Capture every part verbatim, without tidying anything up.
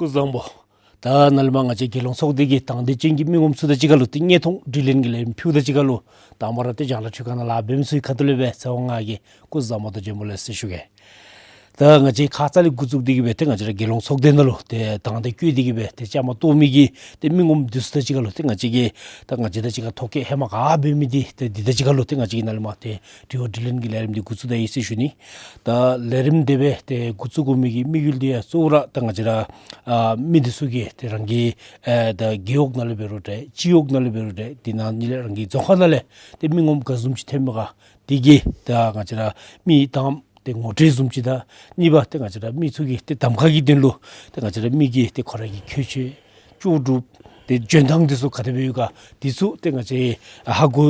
སྐུ་གཟུགས་བཟང་པོ། ད་ནཱ་ལས་མར་ང་བཅས་རྒྱལ་ཡོངས་ཚོགས་སྡེ་གི་དང་འདོད་ཅན་གྱི་མི་ངོམ་ཚུ་དང་གཅིག་ཁར་ལུ་ཏེ་དངོས་མཐོང་དྲི་ལན་གྱི་ལས་རིམ་ཕུལཝ་དང་གཅིག་ཁར་ལུ་དང་པ་ར་ཏེ་རྒྱང་བསྒྲགས་འཕྲུལ་ཁང་ནང་ལཱ་འབད་མི་ཚུ་གི་ཁ་ཐུག་ལས་སྦེ་ཚེ་དབང་ང་གིས་སྐུ་གཟུགས་བཟང་པོ་དང་བྱོན་པ་ལེགས་ཟེར་ཞུ་གེ། ད་ང་བཅས་ཁ་ཙ་ལས་འགོ་བཙུགས་ཏེ་གི་སྦེ་ཏེ་ང་བཅས་ར་རྒྱལ་ཡོངས་ཚོགས་སྡེ་ནང་ལུ་ཏེ་དང་འདོད་བསྐྱེད་དེ་གི་སྦེ་ཏེ་བཅའ་མར་གཏོགས་མི་གི་ཏེ་མི་ངོམ་འདི་ཚུ་དང་གཅིག་ཁར་ལུ་ཏེ་ང་བཅས་ཀྱིས་ད་ང་བཅས་དང་གཅིག་ཁར་ཐོ་བཀོད་ཧེ་མ་ག་འབད་མི་འདི་ཏེ་འདི་དང་གཅིག་ཁར་ལུ་ཏེ་ང་བཅས་ཀྱིས་ནཱ་ལས་མར་ཏེ་དྲི་བ་དྲིས་ལན་གྱི་ལས་རིམ་འདི་འགོ་བཙུགས་ད་ཡི་ཟེར་ཞུ་ནི། ད་ལས་རིམ་དེ་སྦེ་ཏེ་འགོ་བཙུགས་དགོ་མི་གི་དམིགས་ཡུལ་འདི་ཡང་གཙོ་བོ་ར་ད་ང་བཅས་ར་ཨ་མི་འདི་ཚུ་གིས་ཏེ་རང་གི་ཨེ་ད་རྒེད་འོག་ནང་ལས་འབད་རུང་ཏེ་སྤྱི་འོག་ནང་ལས་འབད་རུང་ཏེ་དེ་ནང་ཉིད་ལས་རང་གི་རྫོང་ཁག་ནང་ལས་ཏེ་མི་ངོམ་ག་བཟུམ་ཅིག་ཐོན་མི་ག་དེ་གིས་ད་ང་བཅས་ར་མི་དང་ཏེ་ངོ་སྤྲོད་བཟུམ་ཅིག་དང་གཉིས་པ་ཏེ་ང་བཅས་ར་མི་ཚུ་གི་ཏེ་གདམ་ཁ་གི་དོན་ལུ་ཏེ་ང་བཅས་ར་མི་གི་ཏེ་ཁོ་ར་གི་ཁྱད་ཆོས་ལྕོགས་གྲུབ་ཏེ་འཇོན་ཐང་འདི་ཚུ་ག་དེ་སྦེ་ཡོད་ག་འདི་ཚུ་ཏེ་ང་བཅས་ཧ་གོ་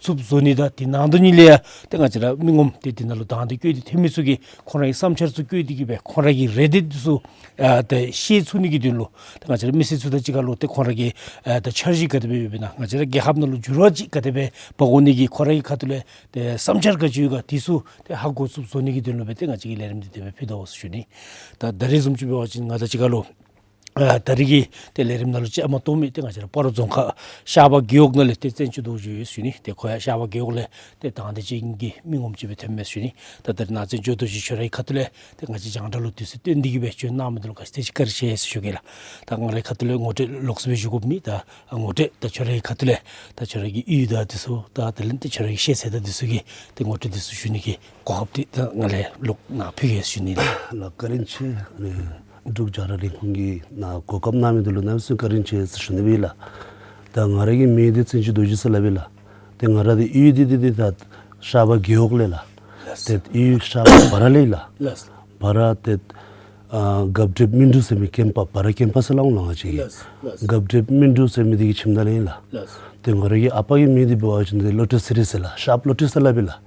ཚུགསཔ་བཟོ་ནི་དང་དེ་ནང་དོན་ཉིད་ལས་ཡང་ཏེ་ང་བཅས་ར་མི་ངོམ་ཏེ་དེ་ནང་ལུ་དང་འདོད་བསྐྱེད་དེ་ཐོན་མི་ཚུ་གིས་ཁོང་ར་གི་བསམ་འཆར་ཚུ་བཀོད་དེ་གི་སྦེ་ཁོང་ར་གི་རེ་འདོད་འདི་ཚུ་ཨ་ཏེ་ཤེས་ཚུགས་ནི་གི་དོན་ལུ་ཏེ་ང་བཅས་ར་མི་སེར་ཚུ་དང་གཅིག་ཁར་ལུ་ཏེ་ཁོང་ར་གི་ཨ་ཏེ་འཆར་གཞི་ག་དེ་སྦེ་ཡོདཔ་ཨིན་ན་ང་བཅས་ར་རྒྱལ་ཁབ་ནང་ལུ་འགྱུར་བ་ཅིག་ག་དེ་སྦེ་འབག་འོང་ནི་གི་ཁོང་ར་གི་ཁ་ཐུག་ལས་ཏེ་བསམ་འཆར་ག་ཅི་ཡོད་ག་འདི་ཚུ་ཏེ་ཧ་གོ་ཚུགསཔ་བཟོ་ནི་གི་དོན་ལུ་སྦེ་ཏེ་ང་བཅས་ཀྱིས་ལས་རིམ་འདི་དེ་སྦེ་ཕུལ་དོ་ཟེར་ཞུ་ནི། ད་ད་རིས་བཟུམ་ཅིག་འབད་བ་ཅིན་ང་དང་གཅིག་ཁར་ལུ་ཨ་ད་རིས་ཀྱི་ཏེ་ལས་རིམ་ནང་ལུ་བཅའ་མར་གཏོགས་མི་ཏེ་ང་བཅས་ར་སྤ་རོ་རྫོང་ཁག་ཤར་པ་རྒེད་འོག་ནང་ལས་ཏེ་བཙན་སྐྱོགས་རྡོ་རྗེ་ཟེར་ཞུ་ནི། ཏེ་ཁོ་ཡང་ཤར་པ་རྒེད་འོག་ལས་ཏེ་དང་འདོད་ཅན་གྱི་མི་ངོམ་ཅིག་སྦེ་ཐོནམ་མས་ཟེར་ཞུ་ནི། ད་ད་རིས་ནཱ་བཙན་སྐྱོགས་རྡོ་རྗེ་ཁྱོད་རའི་ཁ་ཐུག་ལས་ཏེ་ང་བཅས་རྒྱང་བསྒྲགས་ལུ་དུས་ཚོད་བཏོན་ཏེ་གི་སྦེ་བྱོན་གནང་མི་འདི་ལུ་ག་ཅི་ཐུགས་རྗེ་ཆེ་བཀའ་དྲིན་ཆེ་ཟེར་ཞུ་གེ་ལགས། ད་ང་རའི་ཁ་ཐུག་ལས་ངོ་སྤྲོད་ལོགས་སུ་སྦེ་ཞུ་དགོཔ་མེད། ད་ཨ་ངོ་སྤྲོད་ད་ཁྱོད་རའི་ཁ་ཐུག་ལས་ད་ཁྱོད་རའི་གི་གཡུས་དང་འདི་ཚུ་ད་དེ་ལས་ཏེ་ཁྱོད་རའི་གི་ཤེས་ཚད་དང་འདི་ཚུ་གི་ཏེ་ངོ་སྤྲོད་འདི་ཚུ་ཞུ་ནི་གི་གོ་སྐབས་འདི་ད་ང་ལས་ལོག་ནཱ་ཕུལ་གེ་ཟེར་ཞུ་ནི་ལགས། ལགས་བཀའ་དྲིན་ཆེ། ཨ་ནི་འབྲུག་རྒྱང་བསྒྲགས་ལས་ཁུངས་ཀྱིས་ནཱ་གོ་སྐབས་གནང་མི་འདི་ལུ་གནམ་མེད་ས་མེད་བཀའ་དྲིན་ཆེ་ཟེར་ཞུ་ནི་སྦེ་ལགས། ད་ང་རའི་གི་མིང་འདི་བཙན་སྐྱོགས་རྡོ་རྗེ་ཟེར་སླབ་ཨིན་ལགས། ཏེ་ང་ར་འདི་གཡུས་འདི་འདི་འདི་ད་ཤར་པ་རྒེད་འོག་ལས་ལགས། ལགས། ཏེ་གཡུས་ཤར་པ་བ་ར་ལས་ལགས། ལགས། བ་ར་ཏེ་ཨ་སྒབ་གྲེབ་སྨིན་དྲུག་ཟེར་མི་ཀེམ་པ་བ་ར་ཀེམ་པ་ཟེར་སླབ་འོང་ལགས་ང་བཅས་ཀྱིས། ལགས། ལགས། སྒབ་གྲེབ་སྨིན་དྲུག་ཟེར་མི་འདི་གི་ཁྱིམ་ནང་ལས་ཨིན་ལགས། ལགས། ཏེ་ང་ར་གི་ཨ་པ་གི་མིང་འདི་འབད་བ་ཅིན་ཏེ་བློ་གྲོས་ཚེ་རིང་ཟེར་ལགས། ཤརཔ་བློ་གྲོས་ཟེར་སླབ་ཨིན་ལགས།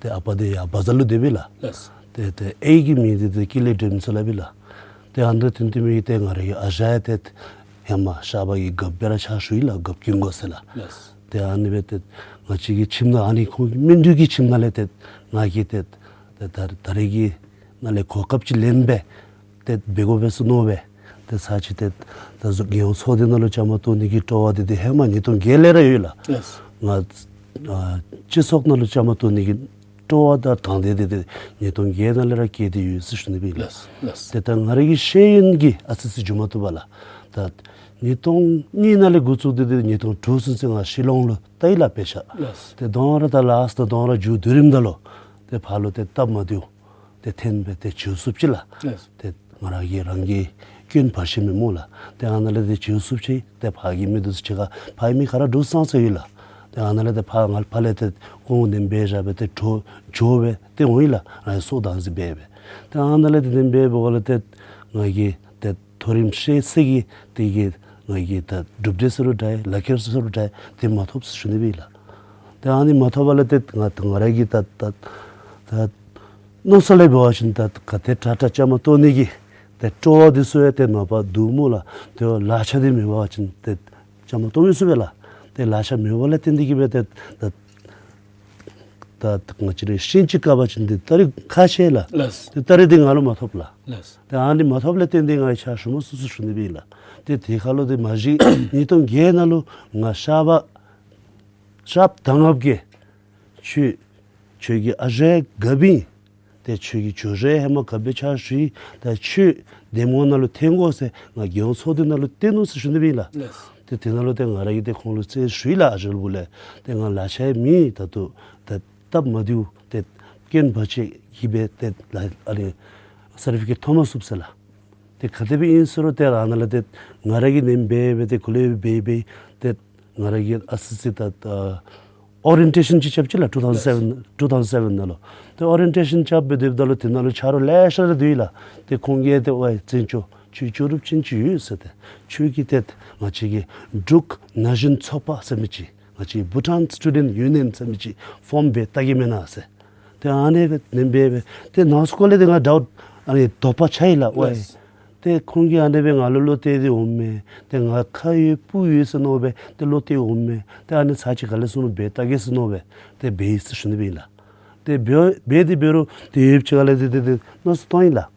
ཏེ་ཨ་པ་འདི་ཡར་བ་ཛར་ལུ་སྡོདཔ་ཨིན་ལགས། ལགས། ཏེ་ཏེ་ཨའི་གི་མིང་འདི་ཏེ་ཀུན་ལེགས་སྒྲོལམ་ཟེར་སླབ་ཨིན་ལགས། ཏེ་ཨ་ནི་འདི་ཏེ་ཏེ་མི་ཏེ་ང་ར་གི་ཨ་ཞང་ཡང་ཏེ་ཧེ་མ་ཤར་པ་གི་སྒབ་སྦེ་ར་ཕྱག་ཞུ་ཡི་ལགས། སྒབ་ཀུན་དགའ་ཟེར་ལགས། ལགས། ཏེ་ཨ་ནི་སྦེ་ཏེ་ང་བཅས་ཀྱི་ཁྱིམ་ནང་ཨ་ནི་ཁོང་གི་སྨིན་དྲུག་གི་ཁྱིམ་ནང་ལས་ཏེ་ང་གིས་ཏེ་ཏེ་ད་ད་རེས་ཀྱི་ནང་ལས་གོ་སྐབས་ཅིག་ལེན་སྦེ་ཏེ་འབད་དགོ་པས་ཟེར་མནོ་སྦེ་ཏེ་ཚར་ཅིག་ཏེ་ད་གཟུགས་རྒྱལ་ཡོངས་ཚོགས་སྡེ་ནང་ལུ་བཅའ་མར་གཏོགས་ནི་གི་སྤྲོ་བ་འདི་ཏེ་ཧེ་མ་ཉིས་སྟོང་བརྒྱད་ལས་ར་ཡོད་ལགས། ལགས། ང་ཨ་སྤྱི་ཚོགས་ནང་ལུ་བཅའ་མར་གཏོགས་ནི་གི་སྤྲོ་བ་དང་དང་འདོད་འདི་ཏེ་ཉིས་སྟོང་བརྒྱད་ནང་ལས་ར་སྐྱེས་ཏེ་ཡོད་ཟེར་ཞུ་ནི་སྦེ་ཨིན་ལགས། ལགས། ལགས། ཏེ་ད་ང་ར་གི་ཤེས་ཡོན་གྱི་ཨ་ཙི་ཙི་འགྱོ་མ་བཏུབ་པས་ལགས། ད་ཉིས་སྟོང་གཉིས་ནང་ལས་འགོ་བཙུགས་ཏེ་ཏེ་ཉིས་སྟོང་དྲུག་ཚུན་ཚོད་ང་ཤི་ལོང་ལུ་ལྟ་ཡི་ལགས་དཔེ་ཆ། ལགས། ཏེ་དོ་རུང་ད་ལཱསི་ད་དོ་རུང་མཇུག་བསྡུ་རནམ་ད་ལུ་ཏེ་ཕར་ལུ་ཏེ་སྟབས་མ་བདེཝ་ཏེ་ཐོན་སྦེ་ཏེ་བྱོལ་སོངམ་ཅིག་ལགས། ལགས། ཏེ་ང་ར་གིས་རང་གི་སྐྱོན་བར་ཆད་མེན་སྨོ་ལགས། ཏེ་ཨ་ནཱ་ལས་ཏེ་བྱོལ་སོངམ་ཅིག་ཏེ་ཕར་གྱི་མི་འདི་ཚུ་གཅིག་ཁར་ཕར་གྱི་མི་ག་ར་འདྲོག་སངས་སངས་ཡོད་ལགས། ཏེ་ཨ་ནཱ་ལས་ཏེ་ཕར་ང་ཕར་ལས་ཏེ་སྐུ་ངོ་ནེམ་སྦེ་བཞག་སྦེ་ཏེ་འགྱོ་འགྱོ་སྦེ་ཏེ་འོང་ཡི་ལགས། རང་གི་སྲོག་བདག་འཛིན་འབད་སྦེ། ཏེ་ཨ་ནཱ་ལས་ཏེ་ནེམ་སྦེ་འབདཝ་ལས་ཏེ་ང་གིས་ཏེ་མཐོ་རིམ་ཤེས་ཚད་ཀྱི་དེ་གི་ང་གིས་ད་གྲུབ་འབྲས་ཟེར་རུང་འདྲ་ལག་ཁྱེར་ཟེར་རུང་འདྲ་དེ་མ་ཐོབ་ཟེར་ཞུ་ནི་སྦེ་ཨིན་ལགས། ཏེ་ཨ་ནི་མ་ཐོབ་པ་ལས་ཏེ་ང་ང་ར་གི་ད་ད་ད་མནོ་ས་ལས་འབད་བ་ཅིན་ད་ག་ཏེ་དྲག་དྲག་བཅའ་མར་གཏོགས་ནི་གི་ཏེ་སྤྲོ་བ་འདི་ཚུ་ཡང་ཏེ་མ་པ་འདུག་སྨོ་ལགས། ཏེ་ལག་ཆ་འདི་མེད་པ་ཅིན་ཏེ་བཅའ་མར་གཏོགས་མི་ཚུགས་པས་ལགས། ཏེ་ལག་ཆ་མེད་པ་ལས་བརྟེན་ཏེ་གི་སྦེ་ཏེ་ད་ད་ང་བཅས་ར་ཤིང་ཅིག་བཀབ་པ་ཅིན་ཏེ་ཏ་རིག་ཁག་ཆེ་ལགས། ལགས། ཏེ་ཏ་རིག་འདི་ང་ལུ་མ་ཐོབ་ལགས། ལགས། ཏེ་ཨ་ནི་མ་ཐོབ་ལས་བརྟེན་ཏེ་ང་ཕྱག་ཞུ་མ་ཚུགས་ཟེར་ཞུ་ནི་སྦེ་ཨིན་ལགས། ཏེ་དེ་ཁར་ལུ་ཏེ་མ་གཞི་ཉིས་སྟོང་བརྒྱད་ནང་ལུ་ང་ཤར་པ་ཤརཔ་ད་ང་བཅས་ཀྱི་ཁྱོད་ཁྱོད་ཀྱི་ཨ་ཞང་ཡང་སྒབ་ཨིན། ཏེ་ཁྱོད་ཀྱི་ཇོ་ཞང་ཡང་ཧེ་མ་སྒབ་སྦེ་ཕྱག་ཞུ་ཡི། ད་ཁྱོད་འདེམས་ངོ་ནང་ལུ་འཐོན་དགོ་ཟེར་ང་རྒྱལ་ཡོངས་ཚོགས་སྡེ་ནང་ལུ་བཏོན་ནུག་ཟེར་ཞུ་ནི་སྦེ་ཨིན་ལགས། ལགས། ཏེ་དེ་ནང་ལུ་ཏེ་ང་ར་གིས་ཏེ་ཁོང་ལུ་རྩོད་ཞུ་ཡི་ལགས། ཨ་ཞང་ལུ་ལས་ཏེ་ང་ལག་ཆ་ཡང་མེད། ད་ལྟོ་ད་སྟབས་མ་བདེཝ་ཏེ་རྐྱེན་བར་ཆད་ཀྱིས་སྦེ་ཏེ་ལགས་ཨ་ནི་སར་ཊི་ཕི་ཀེཊ་ཐོབ་མ་ཚུགས་ཟེར་ལགས། ཏེ་ག་དེ་སྦེ་ཨིན་ཟེར་རུང་ཏེ་ཨ་ནཱ་ལས་ཏེ་ང་ར་གིས་ནེམ་སྦེ་སྦེ་ཏེ་ཁོ་ལུ་འབད་འབད་ཏེ་ང་ར་གིས་ཨ་ཙི་ཙི་ད་ཨ་ཨོ་རི་ཡེན་ཊེ་ཤཱན་ཅིག་རྐྱབ་ཅི་ལགས། ཊུ་ཐའུ་ཟེན་ཊུ་ཐའུ་ཟེན་ནང་ལུ། ཏེ་ཨོ་རི་ཡེན་ཊེ་ཤཱན་རྐྱབ་སྦེ་སྡོདཔ་ད་ལུ་དེ་ནང་ལུ་ཆ་རོགས་ལེ་ཤ་ར་སྡོད་ཡི་ལགས། ཏེ་ཁོང་གིས་ཏེ་ཝའི་བཙན་སྐྱོགས་ཁྱོད་ལྕོགས་གྲུབ་ཅན་ཅིག་ཡོད་ཟེར། ཏེ་ཁྱོད་ཀྱིས་ཏེ་ང་བཅས་ཀྱི་འབྲུག་ན་གཞོན་ཚོགས་པ་ཟེར་མི་ཅིག་ང་བཅས་Bhutan Student Union ཟེར་མི་ཅིག་ཕོམ་འབད་བལྟ་གེ་མེན་ན་ཟེར། ཏེ་ཨ་ནི་སྦེ་ནེམ་སྦེ་སྦེ་ཏེ་ནང་སྐོར་ལས་ཏེ་ང་ཌའུཊ་ཨ་ནི་དོགས་པ་ཆགས་ཡི་ལགས། ཝའི་ལགས། ཏེ་ཁོང་གིས་ཨ་ནི་སྦེ་ང་ལུ་བློ་གཏད་དེ་འོངམ་མས། ཏེ་ང་ཁ་ཡོད་སྤུ་ཡོད་ཟེར་མནོ་སྦེ་ཏེ་བློ་གཏད་འོངམ་མས། ཏེ་ཨ་ནི་ཚར་ཅིག་ག་ལས་སོང་ནུག་འབད་བལྟ་གེ་ཟེར་མནོ་སྦེ་ཏེ་འབད་ཡི་ཟེར་ཞུ་ནི་སྦེ་ཨིན་ལགས། ཏེ་འབད་འབད་དེ་འབད་རུང་ཏེ་ཡོདཔ་ཅིག་ཁ་ལས་ཏེ་ཏེ་ཏེ་མནོ་བསམ་བཏང་ཡི་ལགས།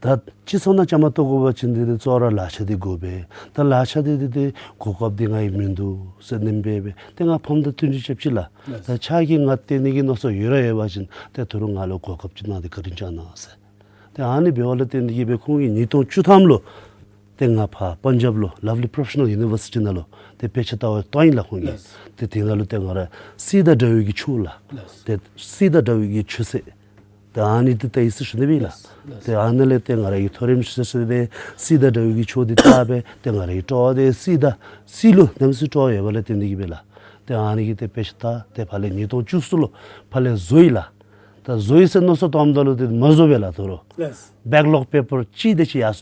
ད་སྤྱི་ཚོགས་ནང་བཅའ་མར་གཏོགས་དགོ་པ་ཅིན་འདི་ཏེ་གཙོ་བོ་ར་ལག་ཆ་འདི་དགོ་པས། ད་ལག་ཆ་འདི་ཏེ་ཏེ་གོ་སྐབས་འདི་ང་གིས་མིན་འདུག་ཟེར་ནེམ་སྦེ་སྦེ་ཏེ་ང་ཕམ་དང་བསྟུན་ཅིག་རྐྱབ་ཅི་ལགས། ལགས། ད་ཁྱོད་ཀྱིས་ང་བསྟེན་ནི་གི་མནོ་བསམ་ཡོད་ར་ཡོད་པ་ཅིན་ཏེ་ད་རུང་ང་ལུ་གོ་སྐབས་ཅིག་གནང་སྟེ་བཀའ་དྲིན་བསྐྱང་གནང་ཟེར། ཏེ་ཨ་ནི་འབདཝ་ལས་བརྟེན་ཏེ་གིས་སྦེ་ཁོང་གིས་ཉིས་སྟོང་བཅུ་ཐམ་ལུ་ཏེ་ང་ཕར་པན་ཇབ་ལུ་Lovely Professional University ནང་ལུ་ཏེ་དཔེ་ཆ་ལྟ་བར་བཏང་ཡི་ལགས་ཁོང་གིས། ལགས། ཏེ་དེ་ནང་ལུ་ཏེ་ང་ར་སྲིད་དང་འདྲ་བའི་གི་ཆོས་ལགས། ལགས། ཏེ་སྲིད་དང་འདྲ་བའི་གི་ཆོས་ཟེར། ཏེ་ཨ་ནི་འདི་ལྟ་ཡི་ཟེར་ཞུ་ནི་སྦེ་ལགས། ལགས། ཏེ་ཨ་ནི་ལས་ཏེ་ང་ར་གིས་མཐོ་རིམ་ཤེས་ཚད་ཏེ་སྲིད་དང་འདྲ་བའི་གི་ཆོས་འདི་བལྟ་སྦེ་ཏེ་ང་ར་གི་སྤྲོ་བ་འདི་སྲིད་དང་སྲིད་ལུ་གནམ་མེད་ས་མེད་སྤྲོ་བ་ཡོད་པ་ལས་བརྟེན་ཏེ་གིས་སྦེ་ལགས། ཏེ་ཨ་ནི་གིས་ཏེ་དཔེ་ཆ་ལྟ་ཏེ་ཕར་ལས་ཉིས་སྟོང་བཅུ་གསུམ་ལུ་ཕར་ལས་བཟོ་ཡི་ལགས། ད་བཟོ་ཡི་ཟེར་མནོ་བསམ་བཏངམ་ད་ལུ་ཏེ་མ་བཟོ་བས་ལགས་ད་རུང་། ལགས། བེཀ་ལོག་པེ་པར་ཅིག་དེ་ཅིག་ཡར་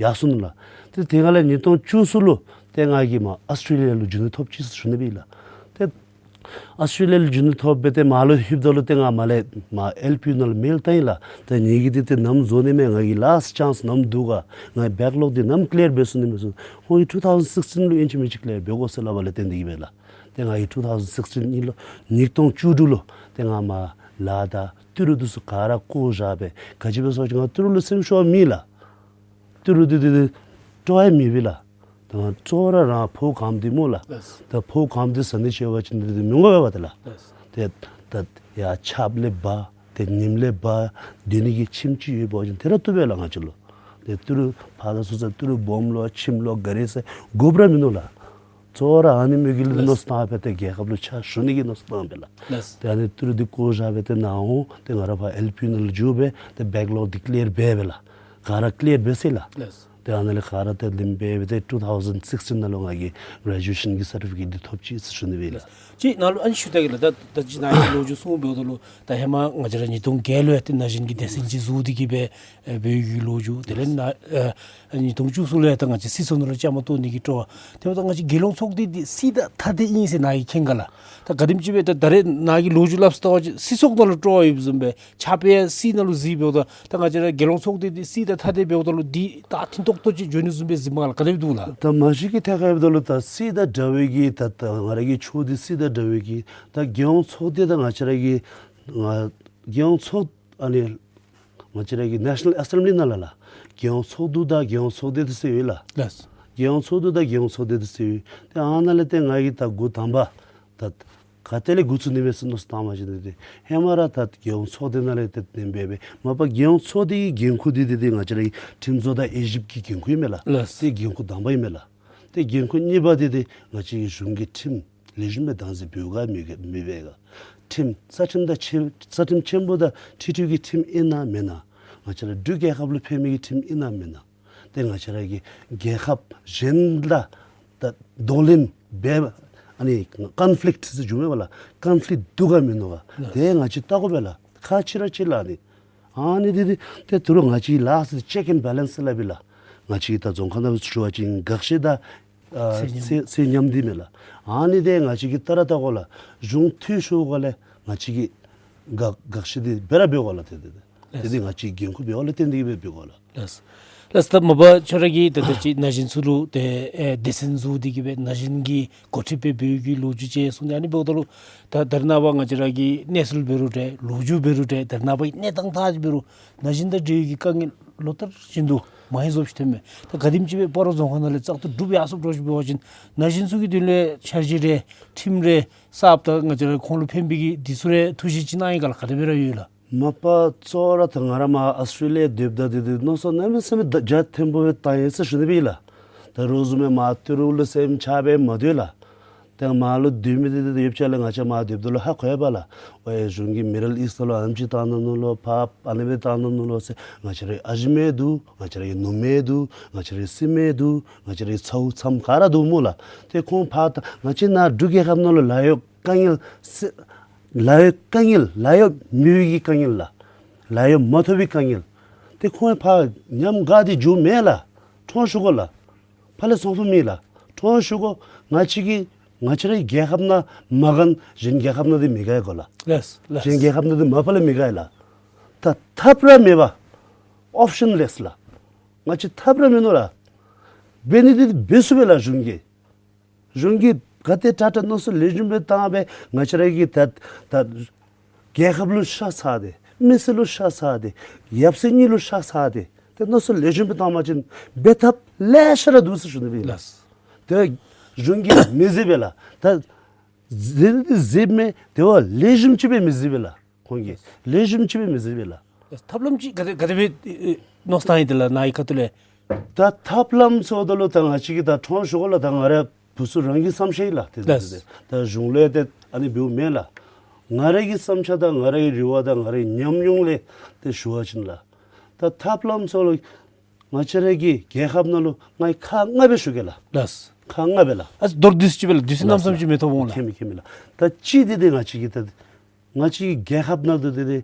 ཡར་སོང་ནུག་ལགས། ཏེ་དེ་སྒང་ལས་ཉིས་སྟོང་བཅུ་གསུམ་ལུ་ཏེ་ང་གིས་མར་ཨོསི་ཊེ་ལི་ཡ་ལུ་འགྱོ་ནི་ཐོབ་ཅི་ཟེར་ཞུ་ནི་སྦེ་ལགས། ཏེ་ཨོསི་ཊེ་ལི་ཡ་ལུ་འགྱོ་ནི་ཐོབ་སྦེ་ཏེ་མར་ལུ་ལྷོདཔ་ད་ལུ་ཏེ་ང་མར་ལས་མར་ཨེལ་པི་ཡུ་ནང་ལུ་མེལ་བཏང་ཡི་ལགས། ཏེ་ངེ་གི་འདི་ཏེ་ནམ་བཟོ་ནི་མས། ང་གི་ལཱསཊ་ཅཱནསི་ནམ་འདུག་ག། ང་གི་བེཀ་ལོག་འདི་ནམ་ཀི་ལི་ཡར་འབད་ཚུགས་ནི་མས་ཟེར། ཁོང་གིས་ཊུ་ཐའུ་ཟེན་སིགསི་ཊིན་ལུ་ཨིན་ཅི་མིན་ཅི་ཀི་ལི་ཡར་འབད་དགོ་ཟེར་སླབ་པ་ལས་བརྟེན་ཏེ་གིས་སྦེ་ལགས། ཏེ་ང་གིས་ཊུ་ཐའུ་ཟེན་སིགསི་ཊིན་ཨིན་ལོ་ཉིས་སྟོང་བཅུ་དྲུག་ལུ་ཏེ་ང་མར་ལཱ་དང་ཏི་རུ་འདི་ཚུ་ག་ར་བཀོ་བཞག་སྦེ་ག་ཅི་འབད་ཟེར་བ་ཅིན་ང་ཏི་རུ་ལུ་སེམས་ཤོར་མེད་ལགས། ཏི་རུ་འདི་འདི་འདི་སྤྲོ་བ་མེད་པས་ལགས། ད་ང་གཙོ་བོ་ར་རང་ཕོཝ་གངམ་འདི་སྨོ་ལགས། ལགས། ད་ཕོཝ་གངམ་འདི་ཟ་ནི་ཆེ་བ་ཅིན་འདི་འདི་མི་དགོ་པས་པ་ཏེ་ལགས། ལགས། ཏེ་ད་ཡར་ཆརཔ་ལས་འབག་ཏེ་ཉིམ་ལས་འབག་སྡོད་ནི་གི་ཁྱིམ་ཅིག་ཡོད་པ་ཅིན་དེ་ར་བཏུབ་པས་ལགས་ང་བཅས་ལུ། ཏེ་ཏི་རུ་ཕར་དང་ཚུར་ས་ཏི་རུ་སྦོམ་ལོ་ཁྱིམ་ལོ་ག་ར་ཟེར་དགོཔ་ར་མིན་ནུག་ལགས། གཙོ་བོ་ར་ཨ་ནི་མི་གི་ལུ་ལགས། མནོ་བསམ་བཏང་སྦེ་ཏེ་རྒྱལ་ཁབ་ལུ་ཕྱག་ཞུ་ནི་གི་མནོ་བསམ་བཏང་སྦེ་ལགས། ལགས། ཏེ་ཨ་ནི་ཏི་རུ་འདི་བཀོ་བཞག་སྦེ་ཏེ་ནཱ་འོང་ཏེ་ང་ར་ཕར་ཨེལ་པི་ཡུ་ནང་ལུ་འགྱོ་སྦེ་ཏེ་བེཀ་ལོག་འདི་ཀི་ལི་ཡར་འབད་སྦེ་ལགས། ག་ར་ཀི་ལི་ཡར་འབད་ཚར་ཡི་ལགས། ལགས། ཏེ་ཨ་ནཱ་ལས་ག་ར་ཏེ་ལེན་འབད་སྦེ་ཏེ་ཊུ་ཐའུ་ཟེན་སིགསི་ཊིན་ནང་ལུ་ང་གིས་གྲེ་ཇུ་ཨེ་ཤཱན་གྱི་སར་ཊི་ཕི་ཀེཊ་འདི་ཐོབ་ཅི་ཟེར་ཞུ་ནི་སྦེ་ལགས། ལགས། ཅིག་ནཱ་ལུ་ཨ་ནི་ཞུ་ད་གེ་ལགས། ད་ད་ཅི་ནཱ་གི་ལོ་རྒྱུས་གསུངམ་འབདཝ་ད་ལུ་ད་ཧེ་མ་ང་བཅས་ར་ཉིས་སྟོང་བརྒྱད་ལུ་ཡང་ཏེ་ན་གཞོན་གྱི་སྡེ་ཚན་ཅིག་བཟོ་སྟེ་གིས་སྦེ་ཨེ་འབད་བའི་གི་ལོ་རྒྱུས། དེ་ལས་ནཱ་ཨེ་ཉིས་སྟོང་བཅུ་གསུམ་ལུ་ཡང་ད་ང་བཅས་སྲིད་ཚོགས་ནང་ལུ་བཅའ་མར་གཏོགས་ནི་གི་སྤྲོ་བ། དེ་འབདཝ་ད་ང་བཅས་རྒྱལ་ཡོངས་ཚོགས་སྡེ་འདི་སྲིད་དང་ཐ་དད་ཨིན་ཟེར་ནཱ་གིས་མཁྱེན་ག་ལགས། ད་ག་དེམ་ཅིག་སྦེ་ད་ད་རེས་ནཱ་གི་ལོ་རྒྱུས་སླབ་སྟེ་བལྟ་བ་ཅིན་སྲིད་ཚོགས་ནང་ལུ་སྤྲོ་བ་ཡོདཔ་བཟུམ་སྦེ་ཆརཔ་ཡང་སྲིད་ནང་ལུ་གཟིགས་འབདཝ་ད་ད་ང་བཅས་ར་རྒྱལ་ཡོངས་ཚོགས་སྡེ་འདི་སྲིད་དང་ཐ་དད་འབདཝ་ད་ལུ་འདི་ད་མཐུན་ཏོག་ཏོ་ཅིག་འགྱོ་ནི་བཟུམ་སྦེ་གཟིགས་མས་ག་ལགས། ག་དེ་སྦེ་འདུག་ལགས། ད་མ་གཞི་གི་ཐད་ཁར་འབདཝ་ད་ལུ་ད་སྲིད་དང་འདྲ་བའི་གི་ད་ད་ང་ར་གི་ཆོས་འདི་སྲིད་དང་འདྲ་བའི་གི་ད་རྒྱལ་ཡོངས་ཚོགས་སྡེ་དང་ང་བཅས་ར་གི་ང་རྒྱལ་ཡོངས་ཚོགས་ཨ་ནི་ང་བཅས་ར་གི་ནེ་ཤ་ནཱལ་ཨེ་སེམ་བྷི་ལི་ནང་ལུ་ལགས་རྒྱལ་ཡོངས་ཚོགས་འདུ་དང་རྒྱལ་ཡོངས་ཚོགས་སྡེ་འདི་ཟེར་ཡོད་ལགས། ལགས། རྒྱལ་ཡོངས་ཚོགས་འདུ་དང་རྒྱལ་ཡོངས་ཚོགས་སྡེ་འདི་ཟེར་ཡོད། ཏེ་ཨ་ནཱ་ལས་ཏེ་ང་གིས་ད་འགོ་དང་པ་ད་ག་ཏེ་ལས་འགོ་བཙུགས་ནི་མས་ཟེར་མནོ་བསམ་བཏང་བ་ཅིན་འདི་ཏེ་ཧེ་མ་ར་ད་རྒྱལ་ཡོངས་ཚོགས་སྡེ་ནང་ལས་ཏེ་ལེན་འབད་སྦེ་མ་པ་རྒྱལ་ཡོངས་ཚོགས་སྡེ་གི་འགན་ཁུར་འདི་འདི་ཏེ་ང་བཅས་ར་གི་ཁྲིམས་བཟོ་དང་དབྱེ་ཞིབ་ཀྱི་འགན་ཁུར་ཨིན་མས་ལགས། ལགས། ཏེ་འགན་ཁུར་དང་པ་ཨིན་མས་ལགས། ཏེ་འགན་ཁུར་གཉིས་པ་འདི་ཏེ་ང་བཅས་ཀྱི་གཞུང་གི་ཁྲིམས་ལེགས་ཤོམ་སྦེ་བདག་འཛིན་འབདཝ་ག་མི་ག་མི་འབདཝ་ག། ཁྲིམས་རྩ་ཁྲིམས་དང་ཆེ་རྩ་ཁྲིམས་ཆེན་པོ་དང་འཁྲིལ་འཁྲིལ་གྱི་ཁྲིམས་ཨིན་ན་མེན་ན། ང་བཅས་ར་འབྲུག་རྒྱལ་ཁབ་ལུ་ཕན་མི་གི་ཁྲིམས་ཨིན་ན་མེན་ན། ཏེ་ང་བཅས་ར་གི་རྒྱལ་ཁབ་གཞན་དང་ད་གདོང་ལེན་འབད་ཨ་ནི་ཀོན་ཕི་ལིཀཊ་ཟེར་འགྱོཝ་མས་པ་ལགས། ཀོན་ཕི་ལིཀཊ་འདུག་ག་མིན་འདུག་ག། ལགས། ཏེ་ང་བཅས་བལྟ་དགོ་པས་ལགས། ཁག་ཆེ་ར་ཆེ་ལགས་ཨ་ནི། ཨ་ནི་འདི་འདི་ཏེ་ད་རུང་ང་བཅས་ལཱསཊ་ཅེཀ་ཨེན་བེ་ལེནསི་ཟེར་སླབ་ཨིན་ལགས། ང་བཅས་ད་རྫོང་ཁ་ནང་ལུ་ཞུ་བ་ཅིན་དགག་བཞག་དང་ཨ་ཚད་ཚད་ཚད་མཉམ་འདི་མས་ལགས། ཨ་ནི་འདི་ང་བཅས་ཀྱིས་བལྟ་ར་བལྟ་དགོ་ལགས། གཞུང་འཐུས་ཤོར་ག་ལས་ང་བཅས་ཀྱིས་དགག་དགག་བཞག་འདི་འབད་ར་འབད་དགོ་ལགས། ཏེ་འདི་འདི་ཏེ་འདི་ང་བཅས་འགན་ཁུར་འབདཝ་ལས་བརྟེན་ཏེ་གིས་འབད་འབད་དགོ་ལགས། ལགས། ལགས། ད་མ་པ་ཁྱོད་ར་གིས་ད་ད་ཅི་ན་གཞོན་ཚུ་ལུ་ཏེ་ཨེ་སྡེ་ཚན་བཟོ་སྟེ་གིས་སྦེ་ན་གཞོན་གྱི་འགོ་ཁྲིདཔ་སྦེ་འབད་བའི་གི་ལོ་རྒྱུས་ཅིག་གསུངས་ནི། ཨ་ནི་འབདཝ་ད་ལུ་ད་ད་རེས་ནངས་པ་ང་བཅས་ར་གི་གནས་ཚུལ་འབད་རུང་འདྲ་ལོ་རྒྱུས་འབད་རུང་འདྲ་ད་རེས་ནངས་པ་གི་གནས་སྟངས་ཐད་ཀར་འབད་རུང་ན་གཞོན་དང་འབྲེལ་བའི་གི་དཀའ་ངལ་ལོ་ལྟར་བཞིན་དུ་མང་རབས་ཅིག་ཐོནམ་མས། ད་ག་དེམ་ཅིག་སྦེ་སྤ་རོ་རྫོང་ཁག་ནང་ལས་བཙག་འཐུ་གྲུབ་ཡར་སོངམ་འདྲཝ་ཅིག་འབད་བ་ཅིན་ན་གཞོན་ཚུ་གི་དོན་ལས་འཆར་གཞི་རེ་ཁྲིམས་རེ་གསརཔ་དང་ང་བཅས་ར་ཁོང་ལུ་ཕན་པའི་གི་འདི་ཚུ་རེ་ཐུགས་བཞེད་ཅིག་གནང་ཡི་ག་ལགས། ག་དེ་སྦེ་ར་ཡོད་ལགས། མ་པ་གཙོ་བོ་ར་ད་ང་ར་མར་ཨོསི་ཊེ་ལི་ཡ་སྡོདཔ་ད་འདི་འདི་མནོ་བསམ་གནམ་མེད་ས་མེད་ད་རྒྱ་ཐེམ་པོ་སྦེ་བཏང་ཡི་ཟེར་ཞུ་ནི་སྦེ་ཨིན་ལགས། ད་རོགས་བཟུམ་སྦེ་མར་ཏི་རུ་ལུ་སེམས་ཆགས་སྦེ་མ་སྡོད་ལགས། ད་མར་ལུ་སྡོད་མི་འདི་འདི་ཡོདཔ་ཅིག་ལགས། ང་བཅས་མར་སྡོདཔ་ད་ལུ་ཧ་གོ་ཡི་པ་ལགས། ཝའེ་གཞུང་གིས་མི་ཌལ་ཨིསཊ་ལུ་ཨ་ནེམ་ཅིག་བཏང་གནང་ནུག་ལོ། ཕར་ཨ་ནེ་སྦེ་བཏང་གནང་ནུག་ལོ་ཟེར། ང་བཅས་རའི་ཨ་ཞེ་མི་འདུག། ང་བཅས་རའི་ནུ་མི་འདུག། ང་བཅས་རའི་སྲིངམོ་འདུག། ང་བཅས་རའི་ཚཝ་ཚམོ་ག་ར་འདུག་སྨོ་ལགས། ཏེ་ཁོང་ཕར་ད་ང་བཅས་ནཱ་འབྲུག་རྒྱལ་ཁབ་ནང་ལུ་ལཱ་གཡོག་དཀའ་ངལ་སེ་ལཱ་གཡོག་དཀའ་ངལ་ལཱ་གཡོག་མེད་པའི་གི་དཀའ་ངལ་ལགས། ལཱ་གཡོག་མ་ཐོབ་པའི་དཀའ་ངལ། ཏེ་ཁོང་ཕར་ཉམས་དགའ་སྟེ་འགྱོ་མེད་ལགས། ཐོན་ཞུ་དགོ་ལགས། ཕར་ལས་སོང་ཐུབ་མེད་ལགས། ཐོན་ཞུ་དགོ། ང་བཅས་ཀྱི་ང་བཅས་རའི་རྒྱལ་ཁབ་ནང་མ་དགའ་ན་གཞན་རྒྱལ་ཁབ་ནང་འདི་མི་དགའ་ཡི་གོ་ལགས། ལགས་ལགས། གཞན་རྒྱལ་ཁབ་ནང་འདི་མ་པ་ལས་མི་དགའ་ཡི་ལགས། ད་ཐབས་ར་མེད་པ། ཨོབ་ཤཱན་ལེསི་ལགས། ང་བཅས་ཐབས་ར་མིན་ནུག་ལགས། འབད་ནི་འདི་འབད་ཚུགས་པས་ལགས་གཞུང་གིས། གཞུང་གིས་ག་དེ་དྲག་དྲག་མནོ་བསམ་ལེགས་ཤོམ་སྦེ་བཏང་སྦེ་ང་བཅས་ར་གི་ད་ད་རྒྱལ་ཁབ་ལུ་ཤ་ཚ་སྟེ་མི་སེར་ལུ་ཤ་ཚ་སྟེ་ཡབ་སྲས་གཉིས་ལུ་ཤ་ཚ་སྟེ་ མནོ་བསམ་ལེགས་ཤོམ་སྦེ་བཏང་བ་ཅིན་འབད་ཐབས་ལེ་ཤ་ར་འདུག་ཟེར་ཞུ་ནི་སྦེ་ཨིན་ལགས། ལགས། དེ་གཞུང་གིས་མི་གཟིགས་པས་ལགས། ད་གཟིགས་ནི་འདི་གཟིགསཔ་མས། དེ་བ་ལེགས་ཤོམ་ཅིག་སྦེ་མི་གཟིགས་པས་ལགས། ཁོང་གིས་ལེགས་ཤོམ་ཅིག་སྦེ་མི་གཟིགས་པས་ལགས། ཐབས་ལམ་ཅིག་ག་དེ་ག་དེ་སྦེ་ཨེ་མནོ་བསམ་བཏང་ཡི་དེ་ལགས། ནཱ་གི་ཁ་ཐུག་ལས། ད་ཐབས་ལམ་ཟེརཝ་ད་ལུ་ད་ང་བཅས་ཀྱིས་ད་ཁྲོམ་ཞུ་དགོ་ལགས། ད་ང་ར་བུ་ཚུ་རང་གི་བསམ་འཆར་ཨིན་ལགས། དེ་ལགས། དེ་དེ་ད་གཞུང་ལས་ཏེ་ཨ་ནི་འབདཝ་མེན་ལགས། ང་ར་གི་བསམ་འཆར་དང་ང་ར་གི་རེ་བ་དང་ང་རའི་ཉམས་མྱོང་ལས་ཏེ་ཞུ་བ་ཅིན་ལགས། ད་ཐབས་ལམ་ཟེརཝ་ད་ལུ་ང་བཅས་ར་གི་རྒྱལ་ཁབ་ནང་ལུ་ང་གིས་ཁག་ལྔ་སྦེ་ཞུ་གེ་ལགས། ལགས། ཁག་ལྔ་སྦེ་ལགས། ཨ་མདོར་བསྡུས་ཅིག་སྦེ་ལགས། བསྡུས་ཏེ་གནམ་མེད་ས་མེད་ཅིག་མི་ཐོབ་འོང་ལགས། ཁྱད་མེད་ཁྱད་མེད་ལགས། ད་གཅིག་འདི་འདི་ང་བཅས་ཀྱིས་ད་ང་བཅས་ཀྱི་རྒྱལ་ཁབ་ནང་ལུ་འདི་འདི་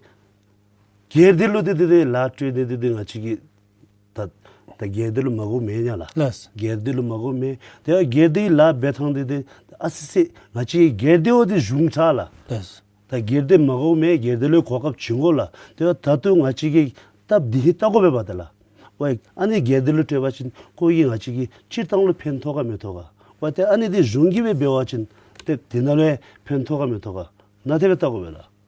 སྒེར་སྡེ་ལུ་འདི་འདི་འདི་ལཱ་སྤྲོད་ནི་འདི་འདི་ང་བཅས་ཀྱིས་ད་ད་སྒེར་སྡེ་ལུ་མ་དགོ་མེན་ན་ལགས། ལགས། སྒེར་སྡེ་ལུ་མ་དགོ་མེན། དེ་སྒེར་སྡེའི་ལཱ་འབད་ཐངས་འདི་འདི་ཨ་ཙི་ཙི་ང་བཅས་ཀྱི་སྒེར་སྡེ་བ་འདི་གཞུང་དྲག་ལགས། ལགས། ད་སྒེར་སྡེ་མ་དགོ་མེན། སྒེར་སྡེ་ལུ་གོ་སྐབས་བྱིན་དགོ་ལགས། དེ་ད་ལྟོ་ང་བཅས་ཀྱིས་སྟབས་བདེ་ཧིང་ལྟ་དགོ་པས་པ་ཏེ་ལགས། ཝའི་ཨ་ནི་སྒེར་སྡེ་ལུ་སྤྲོད་པ་ཅིན་ཁོ་གིས་ང་བཅས་ཀྱི་སྤྱིར་བཏང་ལུ་ཕན་ཐོགས་ག་མི་ཐོགས་ག། ཝའི་ཏེ་ཨ་ནི་འདི་གཞུང་གིས་སྦེ་འབད་བ་ཅིན་ཏེ་དེ་ནང་ལུ་ཕན་ཐོགས་ག་མི་ཐོགས་ག། ནཱ་དེ་སྦེ་ལྟ་དགོ་པས་ལགས།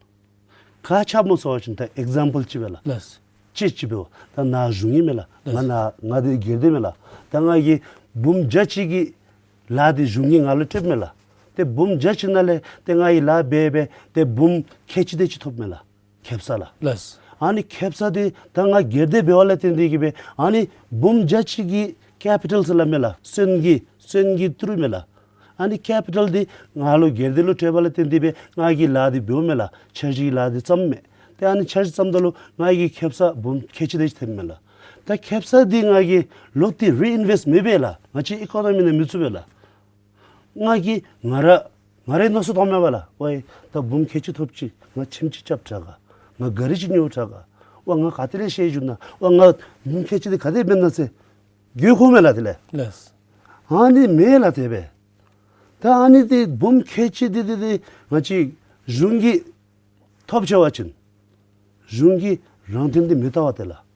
ག་ཅི་སྨོ་ཟེར་བ་ཅིན་ད་ཨིག་ཛམ་པཱལ་ཅིག་སྦེ་ལགས། ལགས། ཅིག་ཅིག་འབདཝ་ད་ནཱ་གཞུང་ཨིན་མས་ལགས། ལགས། ང་ནཱ་ང་འདི་སྒེར་སྡེ་མས་ལགས། ད་ང་གིས་འབུམ་བརྒྱ་ཅིག་གི་ལཱ་འདི་གཞུང་གིས་ང་ལུ་སྤྲོདཔ་མས་ལགས། ཏེ་འབུམ་བརྒྱ་ཅིག་ནང་ལས་ཏེ་ང་གིས་ལཱ་འབད་འབད་ཏེ་འབུམ་ཁལ་གཅིག་དེ་ཅིག་ཐོབ་མས་ལགས། ཁེབ་ས་ལགས། ལགས། ཨ་ནི་ཁེབ་ས་འདི་ད་ང་སྒེར་སྡེ་འབདཝ་ལས་བརྟེན་ཏེ་གིས་སྦེ་ཨ་ནི་འབུམ་བརྒྱ་ཅིག་གི་ཀེ་པི་ཊལ་ཟེར་སླབ་མས་ལགས། སོན་གྱི་སོན་གྱི་ཏི་རུ་མས་ལགས། ཨ་ནི་ཀེ་པི་ཊལ་འདི་ང་ལུ་སྒེར་སྡེ་ལུ་སྤྲོད་པ་ལས་བརྟེན་ཏེ་སྦེ་ང་གིས་ལཱ་འདི་འབདཝ་མས་ལགས། འཆར་གཞི་གི་ལཱ་འདི་བརྩམས་མས། ཏེ་ཨ་ནི་འཆར་གཞི་བརྩམ་ད་ལུ་ང་གིས་ཁེབ་ས་འབུམ་ཁལ་གཅིག་དེ་ཅིག་ཐོབ་མས་ལགས། ད་ཁེབ་ས་འདི་ང་གིས་ལོག་སྟེ་རི་ཨིན་ཝེསཊ་མི་འབད་ལགས། ང་བཅས་ཨི་ཀོ་ནོ་མི་ནང་མི་བཙུགས་པས་ལགས། ང་གིས་ང་ར་ང་རའི་མནོ་བསམ་བཏངམ་མས་པ་ལགས། ཝའི་ད་འབུམ་ཁལ་གཅིག་ཐོབ་ཅི། ང་ཁྱིམ་ཅིག་རྐྱབ་དྲག་ག། ང་ག་རི་ཅིག་ཉོ་དྲག་ག། ཝའི་ང་ག་ཏེ་ལས་བཤལ་འགྱོ་ན། ཝའི་ང་འབུམ་ཁལ་གཅིག་འདི་ག་ཏེ་འབད་ན་ཟེར་འགྱོ་དགོ་མས་ལགས། དེ་ལས། ལགས། ཨ་ནི་མེན་ལགས། དེ་སྦེ་ད་ཨ་ནི་འདི་འབུམ་ཁལ་གཅིག་འདི་འདི་འདི་ང་བཅས་གཞུང་གིས་ཐོབ་ཆི་བ་ཅིན་གཞུང་གིས་རང་དོན་འདི་མི་ལྟ་བས་ཏེ་ལགས།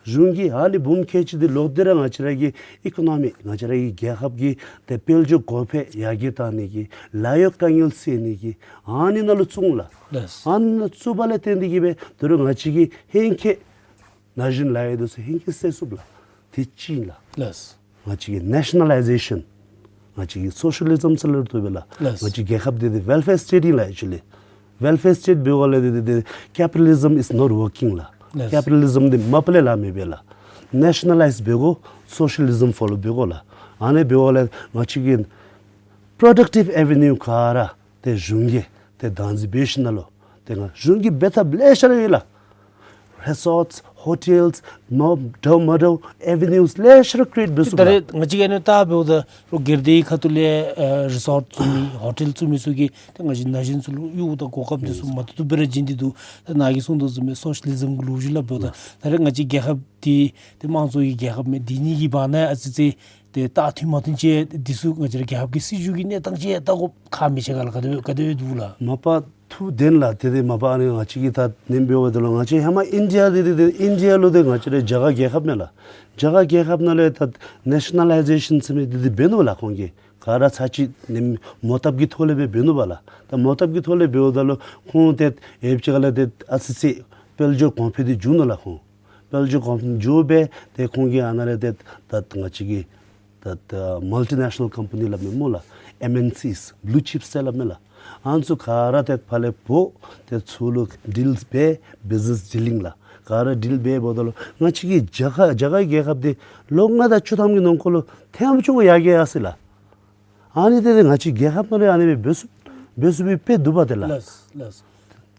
གཞུང་གིས་ཨ་ནི་འབུམ་ཁལ་གཅིག་འདི་ལོག་སྟེ་ར་ང་བཅས་ར་གི་ཨི་ཀོ་ནོ་མི་ང་བཅས་ར་གི་རྒྱལ་ཁབ་ཀྱི་ཏེ་དཔལ་འབྱོར་གོང་འཕེལ་ཡར་རྒྱས་བཏང་ནི་གི་ལཱ་གཡོག་དཀའ་ངལ་སེལ་ནི་གི་ཨ་ནི་ནང་ལུ་བཙུགས་ལགས། ལགས། ཨ་ནི་ནང་བཙུགས་པ་ལས་བརྟེན་ཏེ་གིས་སྦེ་ད་རུང་ང་བཅས་ཀྱི་ཧེང་སྐལ་ན་གཞོན་ལཱ་གཡོག་འདི་ཚུ་ཧེང་སྐལ་སེལ་ཚུགས་ལགས། དེ་གཅིག་ཨིན་ལགས། ལགས། ང་བཅས་ཀྱི་ནེ་ཤ་ནེ་ལའི་ཟེ་ཤཱན། ང་བཅས་ཀྱི་སོ་ཤ་ལི་ཛམ་ཟེར་སླབ་རུང་བཏུབ་པས་ལགས། ལགས། ང་བཅས་རྒྱལ་ཁབ་འདི་འདི་ཝེལ་ཕེར་སི་ཊེཊ་ཨིན་ལགས། ཨེག་ཅུ་ལི་ཝེལ་ཕེར་སི་ཊེཊ་འབདཝ་ལས་འདི་འདི་ཀེ་པི་ཊ་ལི་ཛམ་is not working ལགས། ལགས། ཀེ་པི་ཊ་ལི་ཛམ་འདི་མ་པ་ལས་ལཱ་མི་འབད་ལགས། ནེ་ཤ་ནེ་ལའིཛ་འབད་དགོ། སོ་ཤ་ལི་ཛམ་ཕོ་ལོ་འབད་དགོ་ལགས། ཨ་ནི་འབདཝ་ལས་ང་བཅས་ཀྱི་པྲོ་ཌག་ཊིབ་ཨེ་ཝེ་ནིའུ་ག་ར་ཏེ་གཞུང་གིས་ཏེ་བདག་འཛིན་འབད་ཞིནམ་ལས་ཏེ་ང་གཞུང་གིས་འབད་ཐབས་ལེ་ཤ་ར་ཡོད་ལགས། རི་སོརཊས་ཧོ་ཊེལས་མ་འདྲཝ་མ་འདྲཝ་ཨེ་ཝེ་ནིའུས་ལེ་ཤ་ར་ཀི་རི་ཨེཊ་འབད་ཚུགས་ལགས། ད་རེས་ང་བཅས་ཀྱིས་ཨ་ནི་ལྟ་འབདཝ་ད་རུང་སྒེར་སྡེའི་ཁ་ཐུག་ལས་ཨ་རི་སོརཊ་བཙུགས་མི་ཧོ་ཊེལ་བཙུགས་མི་ཚུ་གིས་ཏེ་ང་བཅས་ན་གཞོན་ཚུ་ལུ་གཡོག་དང་གོ་སྐབས་འདི་ཚུ་མ་ཐུབ་ཐུབ་སྦེ་ར་བྱིན་ཏེ་འདུག། ད་ནཱ་གིས་གསུངས་དོ་བཟུམ་སྦེ་སོ་ཤ་ལི་ཛམ་གྱི་ལོ་རྒྱུས་སླབ་འབདཝ་ད་ད་རེས་ང་བཅས་རྒྱལ་ཁབ་འདི་ཏེ་དམངས་གཙོའི་རྒྱལ་ཁབ་མས། འདི་གཉིས་ཀྱི་བར་ན་ཨ་ཙི་ཙི་ཏེ་ད་མཐུན་མ་མཐུན་ཅིག་འདི་ཚུ་ང་བཅས་ར་རྒྱལ་ཁབ་ཀྱི་སྲིད་བྱུས་ཀྱི་གནས་སྟངས་ཅིག་ལྟ་དགོཔ་ཁག་མི་ཆེ་ག་ལགས། ག་དེ་སྦེ་ག་དེ་སྦེ་འདུག་ལགས། མ་པ་ཐུགས་བདེན་ལགས། དེ་འདི་མ་པ་ཨ་ནི་ང་བཅས་ཀྱིས་ད་ནེམ་འབདཝ་ད་ལུ་ང་བཅས་ཧེ་མ་ཨིན་ཌི་ཡ་འདི་འདི་འདི་ཨིན་ཌི་ཡ་ལུ་འདི་ང་བཅས་ར་རྒྱ་གར་རྒྱལ་ཁབ་མས་ལགས། རྒྱ་གར་རྒྱལ་ཁབ་ནང་ལས་ད་ནེ་ཤ་ནེ་ལའི་ཟེ་ཤཱན་ཟེར་མི་འདི་འདི་འབད་ནུག་ལགས། ཁོང་གིས་ག་ར་ཚར་གཅིག་ནེམ་མོ་བཏབ་ཀྱི་ཐོག་ལས་སྦེ་འབད་ནུག་པ་ལགས། ད་མོ་བཏབ་ཀྱི་ཐོག་ལས་འབདཝ་ད་ལུ་ཁོང་ཏེ་ཡོདཔ་ཅིག་ཁ་ལས་ཏེ་ཨ་ཙི་ཙི་དཔལ་འབྱོར་གོང་འཕེལ་འདི་འགྱོ་ནུག་ལགས། ཁོང་དཔལ་འབྱོར་གོང་འཕེལ་འགྱོ་སྦེ་ཏེ་ཁོང་གིས་ཨ་ནཱ་ལས་ཏེ་ད་ང་བཅས་ཀྱི་ད་ད་མལ་ཊི་ནེ་ཤ་ནལ་ཀམ་པ་ནི་སླབ་མི་སྨོ་ལགས། ཨེམ་ཨེན་སིས་བུ་ལུ་ཅིཔས་ཟེར་སླབ་མས་ལགས། ཨ་ནི་ཚུ་ག་ར་ཏེ་ཕར་ལས་འབོ་སྟེ་ཚུར་ལུ་ཌིལས་འབད། བིཛ་ནེས་ཌི་ལིང་ལགས། ག་ར་ཌིལ་འབད་འབདཝ་ད་ལུ་ང་བཅས་ཀྱི་རྒྱ་གར་རྒྱ་གར་རྒྱལ་ཁབ་འདི་ལོ་ལྔ་དང་བཅུ་ཐམ་གྱི་ནང་འཁོད་ལུ་ཐེངས་མ་གཅིག་ཡར་རྒྱས་ཡར་སོང་ཡི་ལགས། ཨ་ནི་འདི་ཏེ་ང་བཅས་རྒྱལ་ཁབ་ནང་ལུ་ཨ་ནི་སྦེ་འབད་ཚུགས་འབད་ཚུགས་པའི་དཔེ་འདུག་པ་ཏེ་ལགས། ལགས་ལགས།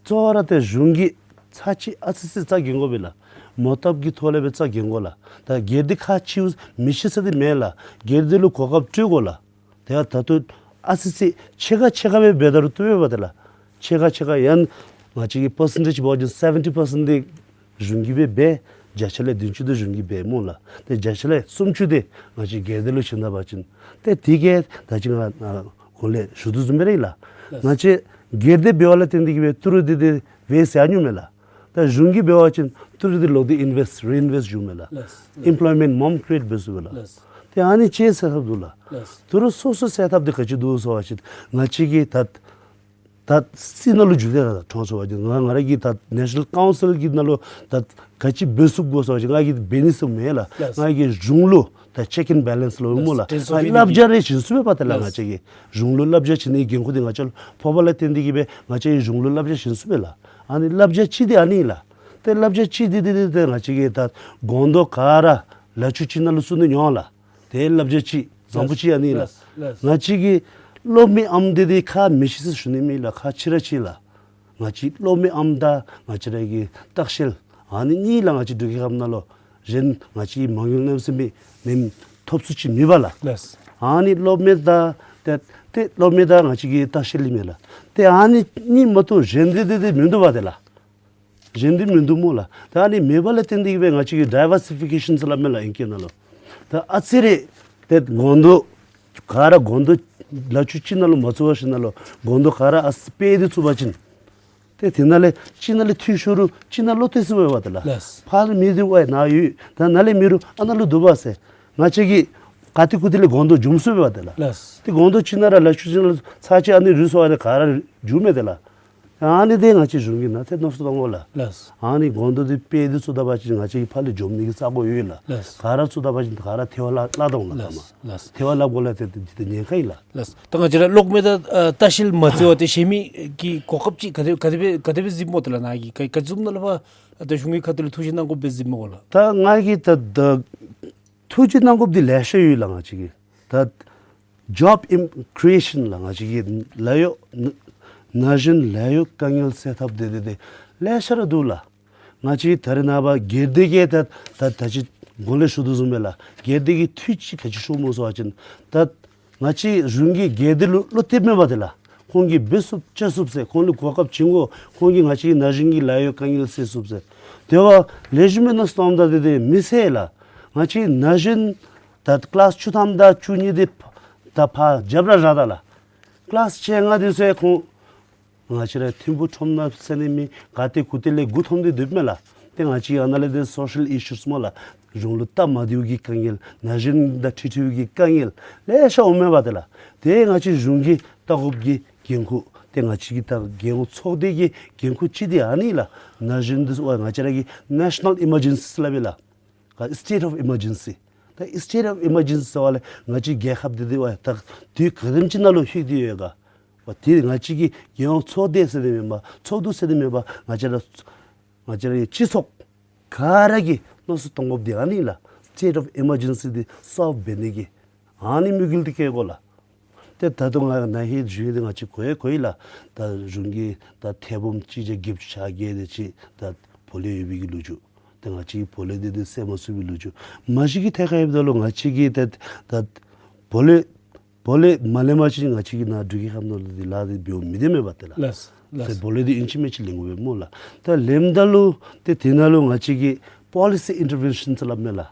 གཙོ་བོ་ར་ཏེ་གཞུང་གིས་ཚར་གཅིག་ཨ་ཙི་ཙི་རྩ་འགེངས་དགོ་པས་ལགས། མོ་བཏབ་ཀྱི་ཐོག་ལས་སྦེ་རྩ་འགེངས་དགོ་ལགས། ད་སྒེར་སྡེ་ཁག་ཆེཝ་མི་ཤེས་ས་འདི་མེད་ལགས། སྒེར་སྡེ་ལུ་གོ་སྐབས་སྤྲོད་དགོ་ལགས། དེ་ཡང་ད་ལྟོ་ཨ་ཙི་ཙི་ཕྱེད་ཀ་ཕྱེད་ཀ་སྦེ་འབད་ད་རུང་བཏུབ་པས་པ་ཏེ་ལགས། ཕྱེད་ཀ་ཕྱེད་ཀ་ཡང་ང་བཅས་ཀྱི་པར་སེན་ཊེཇ་འབད་བ་ཅིན་སེ་ཝེན་ཊི་པར་སེནཊ་འདི་གཞུང་གིས་སྦེ་འབད། བརྒྱ་ཆ་ལས་བདུན་ཅུ་འདི་གཞུང་གིས་འབད་སྨོ་ལགས། ཏེ་བརྒྱ་ཆ་ལས་སུམ་ཅུ་འདི་ང་བཅས་སྒེར་སྡེ་ལུ་བྱིན་ད་པ་ཅིན་ཏེ་དེ་གིས་ད་ཅི་ང་ཨ་གོང་ལས་ཞུ་དོ་བཟུམ་སྦེ་ར་ཨིན་ལགས། ལགས། ང་བཅས་སྒེར་སྡེ་འབདཝ་ལས་བརྟེན་ཏེ་གིས་སྦེ་ཏི་རུ་འདི་འདི་ཝེསཊ་ཡར་འགྱོཝ་མས་ལགས། ད་གཞུང་གིས་འབད་བ་ཅིན་ཏི་རུ་འདི་ལོག་སྟེ་ཨིན་ཝེསཊ་རི་ཨིན་ཝེསཊ་འགྱོཝ་མས་ལགས། ལགས། ཨེམ་པློའི་མེནཊ་མངམ་ཀི་རི་ཨེཊ་འབད་ཚུགས་པས་ལགས། ལགས། ཏེ་ཨ་ནི་ཅིག་སེལ་ཐབས་འདུག་ལགས། ལགས། ཏི་རུ་སོ་སོ་སེལ་ཐབས་འདི་ག་ཅི་འདུག་ཟེར་བ་ཅིན་ང་བཅས་ཀྱིས་ད་ ད་སྲིད་ནང་ལུ་འགྱོ་སྟེ་ད་ཁྲོམ་ཚོགས་པ་ཅིན་ང་ང་ར་གིས་ད་National Council གྱི་ནང་ལུ་ད་ག་ཅི་འབད་ཚུགས་དགོ་ཟེར་བ་ཅིན་ང་གིས་འབད་ནི་ཟེར་མེད་ལགས། ལགས། ང་གིས་གཞུང་ལུ་ད་check and balance ལོ་སྨོ་ལགས། ལགས། དྲན་གསོ་ཨ་ཕུལ་ནི་བསླབ་བྱ་རེ་བྱིན་ཚུགས་པས་པ་ཏེ་ལགས། ལགས། ང་བཅས་ཀྱིས་གཞུང་ལུ་བསླབ་བྱ་བྱིན་ནིའི་འགན་ཁུར་འདི་ང་བཅས་ལུ་ཕོག་པ་ལས་བརྟེན་ཏེ་གིས་སྦེ་ང་བཅས་ཀྱིས་གཞུང་ལུ་བསླབ་བྱ་བྱིན་ཚུགས་པས་ལགས། ཨ་ནི་བསླབ་བྱ་གཅིག་འདི་ཨ་ནི་ལགས། ཏེ་བསླབ་བྱ་གཅིག་འདི་འདི་འདི་ཏེ་ང་བཅས་ཀྱིས་ད་སྒོང་རྡོག་ག་ར་ལ་ཆུ་ཅིག་ནང་ལུ་བཙུགས་ནི་འོང་ལགས། ཏེ་བསླབ་བྱ་གཅིག་བཟང་པོ་ཅིག་ཨ་ནི་ལགས། ལགས། ལགས། ང་བཅས་ཀྱི་སློབ་མའི་ཨམ་འདི་འདི་ཁ་མི་ཤེས་ཟེར་ཞུ་ནི་མེད་ལགས། ཁག་ཆེ་ར་ཆེ་ལགས། ང་བཅས་སློབ་མའི་ཨམ་དང་ང་བཅས་ར་གི་ལྟ་བཤལ་ཨ་ནི་གཉིས་ལགས། ང་བཅས་འབྲུག་རྒྱལ་ཁབ་ནང་ལུ་གཞན་ང་བཅས་མ་དངུལ་གནམ་མེད་ས་མེད་མེན་ཐོབ་ཚུལ་ཅིག་མེད་པ་ལགས། ལགས། ཨ་ནི་སློབ་མ་དང་ཏེ་ཏེ་སློབ་མ་དང་ང་བཅས་ཀྱི་ལྟ་བཤལ་ལི་མེན་ལགས། ཏེ་ཨ་ནི་གཉིས་མ་གཏོགས་གཞན་འདི་འདི་འདི་མིན་འདུག་པ་ཏེ་ལགས། གཞན་འདི་མིན་འདུག་སྨོ་ལགས། ད་ཨ་ནི་མེད་པ་ལས་བརྟེན་ཏེ་གིས་སྦེ་ང་བཅས་ཀྱིས་diversification ཟེར་སླབ་མས་ལགས་ཨིང་སྐད་ནང་ལུ། ད་ཨ་ཙི་རེ་ཏེ་སྒོང་རྡོག་ག་ར་སྒོང་རྡོག་ལ་ཆུ་ཅིག་ནང་ལུ་མ་བཙུགས་པར་ཞིནམ་ལས་སྒོང་རྡོག་ག་ར་ཨ་ཙི་སྤེལ་ཏེ་བཙུགས་པ་ཅིན་ཏེ་དེ་ནང་ལས་ཅིག་ནང་ལས་འཐུ་ཤོར་རུང་ཅིག་ནང་ལུ་ཏེ་སུ་འབད་བ་ཏེ་ལགས། ལགས། ཕར་མེད་དེ་ཝའི་ནཱ་ཡོད། ད་ནཱ་ལས་མེད་རུང་ཨ་ནཱ་ལུ་འདུག་པ་ཟེར་ང་བཅས་ཀྱིས་ག་ཏེ་གུ་ཏེ་ལས་སྒོང་རྡོག་འཇོམས་ཚུགས་པས་པ་ཏེ་ལགས། ལགས། ཏེ་སྒོང་རྡོག་ཅིག་ནང་ར་ལ་ཆུ་ཅིག་ནང་ལུ་ཚར་གཅིག་ཨ་ནི་རུལ་སོང་བ་ལས་ག་ར་འཇུ་མས་ཏེ་ལགས། ཨ་ནི་འདི་ང་བཅས་གཞུང་གིས་ནཱ་ཏེ་མནོ་བསམ་གཏང་དགོ་ལགས། ལགས། ཨ་ནི་སྒོང་རྡོག་འདི་སྤེལ་ཏེ་བཙུགས་ད་པ་ཅིན་ང་བཅས་ཀྱིས་ཕར་ལས་འཇོམས་ནི་གི་ས་གོ་ཡོད་ལགས། ལགས། ག་ར་བཙུགས་ད་པ་ཅིན་ག་ར་ཐལ་བར་བརླག་བརླག་འོང་ལགས། ལགས། ཐལ་བར་བརླག་དགོ་ལགས། ཏེ་ཏེ་ཏེ་ཉེན་ཁ་ཨིན་ལགས། ལགས། ད་ང་བཅས་ར་གློག་མེ་དང་ཨ་ལྟ་བཤལ་མ་བརྩི་བར་ཏེ་གཞན་མི་གི་གོ་སྐབས་ཅིག་ག་དེ་ག་དེ་སྦེ་ག་དེ་སྦེ་གཟིགསཔ་སྨོ་ཏེ་ལགས། ནཱ་གིས་ག་ག་བཟུམ་ནང་ལུ་ཕར་ད་གཞུང་གི་ཁ་ཐུག་ལས་ཐུགས་བཞེད་གནང་དགོཔ་སྦེ་གཟིགསཔ་སྨོ་ལགས། ད་ང་གིས་ད་ད་ཐུགས་བཞེད་གནང་དགོཔ་འདི་ལེ་ཤ་ཡོད་ལགས། ང་བཅས་ཀྱི་ད་job im- creation ལགས། ང་བཅས་ཀྱི་ལཱ་གཡོག་ན་ན་གཞོན་ལཱ་གཡོག་དཀའ་ངལ་སེལ་ཐབས་འདི་འདི་འདི་ལེ་ཤ་ར་འདུག་ལགས། ང་བཅས་ད་རེས་ནངས་པ་སྒེར་སྡེ་གི་ད་ད་ད་ཅི་གོང་ལས་ཞུ་དོ་བཟུམ་སྦེ་ལགས། སྒེར་སྡེ་གི་འཐུས་ཅིག་ག་ཅི་ཞུཝ་སྨོ་ཟེར་བ་ཅིན་ད་ང་བཅས་གཞུང་གིས་སྒེར་སྡེ་ལུ་བློ་གཏད་མེད་པ་ཏེ་ལགས། ཁོང་གིས་འབད་ཚུགསཔ་ཅིག་ཚུགསཔ་ཟེར། ཁོང་ལུ་གོ་སྐབས་བྱིན་དགོ། ཁོང་གིས་ང་བཅས་ན་གཞོན་གྱི་ལཱ་གཡོག་དཀའ་ངལ་སེལ་ཚུགསཔ་ཟེར། དེ་བ་ལེགས་ཤོམ་སྦེ་མནོ་བསམ་བཏངམ་ད་འདི་འདི་མི་སེར་ལགས། ང་བཅས་ན་གཞོན་ད་ཀི་ལཱསི་བཅུ་ཐམ་དང་བཅུ་གཉིས་འདི་ད་ཕར་རྒྱབ་ར་བཞག་ད་ལགས། ཀི་ལཱསི་བཅོ་ལྔ་འདི་ཚུ་ཡང་ཁོང་ང་བཅས་ར་ཐིམ་ཕུག་ཁྲོམ་ནང་ཟེར་ནི་མེད། ག་ཏེ་གུ་ཏེ་ལས་མགུ་འཐོམས་ཏེ་སྡོདཔ་མས་ལགས། ཏེ་ང་བཅས་ཨ་ནཱ་ལས་ཏེ་social issues སྨོ་ལགས། གཞུང་ལུ་སྟབས་མ་བདེཝ་གི་དཀའ་ངལ་ན་གཞོན་དང་འཁྲིལ་འཁྲིལ་བའི་དཀའ་ངལ་ལེ་ཤ་འོང་མས་པ་ཏེ་ལགས། ཏེ་ང་བཅས་གཞུང་གིས་བལྟ་དགོཔ་གི་འགན་ཁུར་ཏེ་ང་བཅས་ཀྱི་ད་རྒྱལ་ཡོངས་ཚོགས་སྡེ་གི་འགན་ཁུར་ཅིག་འདི་ཨ་ནི་ལགས། ན་གཞོན་འདི་ཚུ་ང་བཅས་ར་གིས་national emergency སླབ་ཨིན་ལགས། ག་state of emergency། ད་state of emergency ཟེར་བ་ལས་ང་བཅས་རྒྱལ་ཁབ་འདི་འདི་བ་ད་དུས་ག་དེམ་ཅིག་ནང་ལུ་ལྷོད་དེ་ཡོད་ག། བ་དེ་ང་བཅས་ཀྱི་རྒྱལ་ཡོངས་ཚོགས་སྡེ་ཟེར་ནི་མེན་པར་ཚོགས་འདུ་ཟེར་ནི་མེན་པར་ང་བཅས་ར་ང་བཅས་རའི་སྤྱི་ཚོགས་ག་ར་གིས་མནོ་བསམ་གཏང་དགོཔ་འདི་ཨ་ནི་ལགས། state of emergency འདི་སོལབ་འབད་ནི་གི་ཨ་ནི་དམིགས་ཡུལ་འདི་བསྐྱེད་དགོ་ལགས། ཏེ་ད་ལྟོ་ང་ན་ཧིང་ཞུ་ཡི་འདི་ང་བཅས་གོ་ཡི་གོ་ཡི་ལགས། ད་གཞུང་གིས་ད་ཐེར་འབུམ་གཅིག་བརྒྱ་བརྒྱད་ཅུ་གྱ་བརྒྱད་དེ་ཅིག་ད་བུ་ལོན་ཡོད་པའི་གི་ལོ་རྒྱུས། ཏེ་ང་བཅས་ཀྱིས་བུ་ལོན་འདི་འདི་སེལ་མ་ཚུགས་པའི་ལོ་རྒྱུས། མ་གཞི་གི་ཐད་ཁར་ཡོདཔ་ད་ལུ་ང་བཅས་ཀྱིས་ད་ད་བུ་ལོན་བུ་ལོན་མ་ལེན་པ་ཅིན་ང་བཅས་ཀྱིས་ནཱ་འབྲུག་རྒྱལ་ཁབ་ནང་ལུ་འདི་ལཱ་འདི་འབདཝ་མེད་དེ་མེད་པ་ཏེ་ལགས། ལགས། ཏེ་བུ་ལོན་འདི་ཨིན་ཅི་མིན་ཅི་ལེན་དགོ་པས་སྨོ་ལགས། ད་ལེནམ་ད་ལུ་ཏེ་དེ་ནང་ལུ་ང་བཅས་ཀྱིས་policy intervention ཟེར་སླབ་མས་ལགས།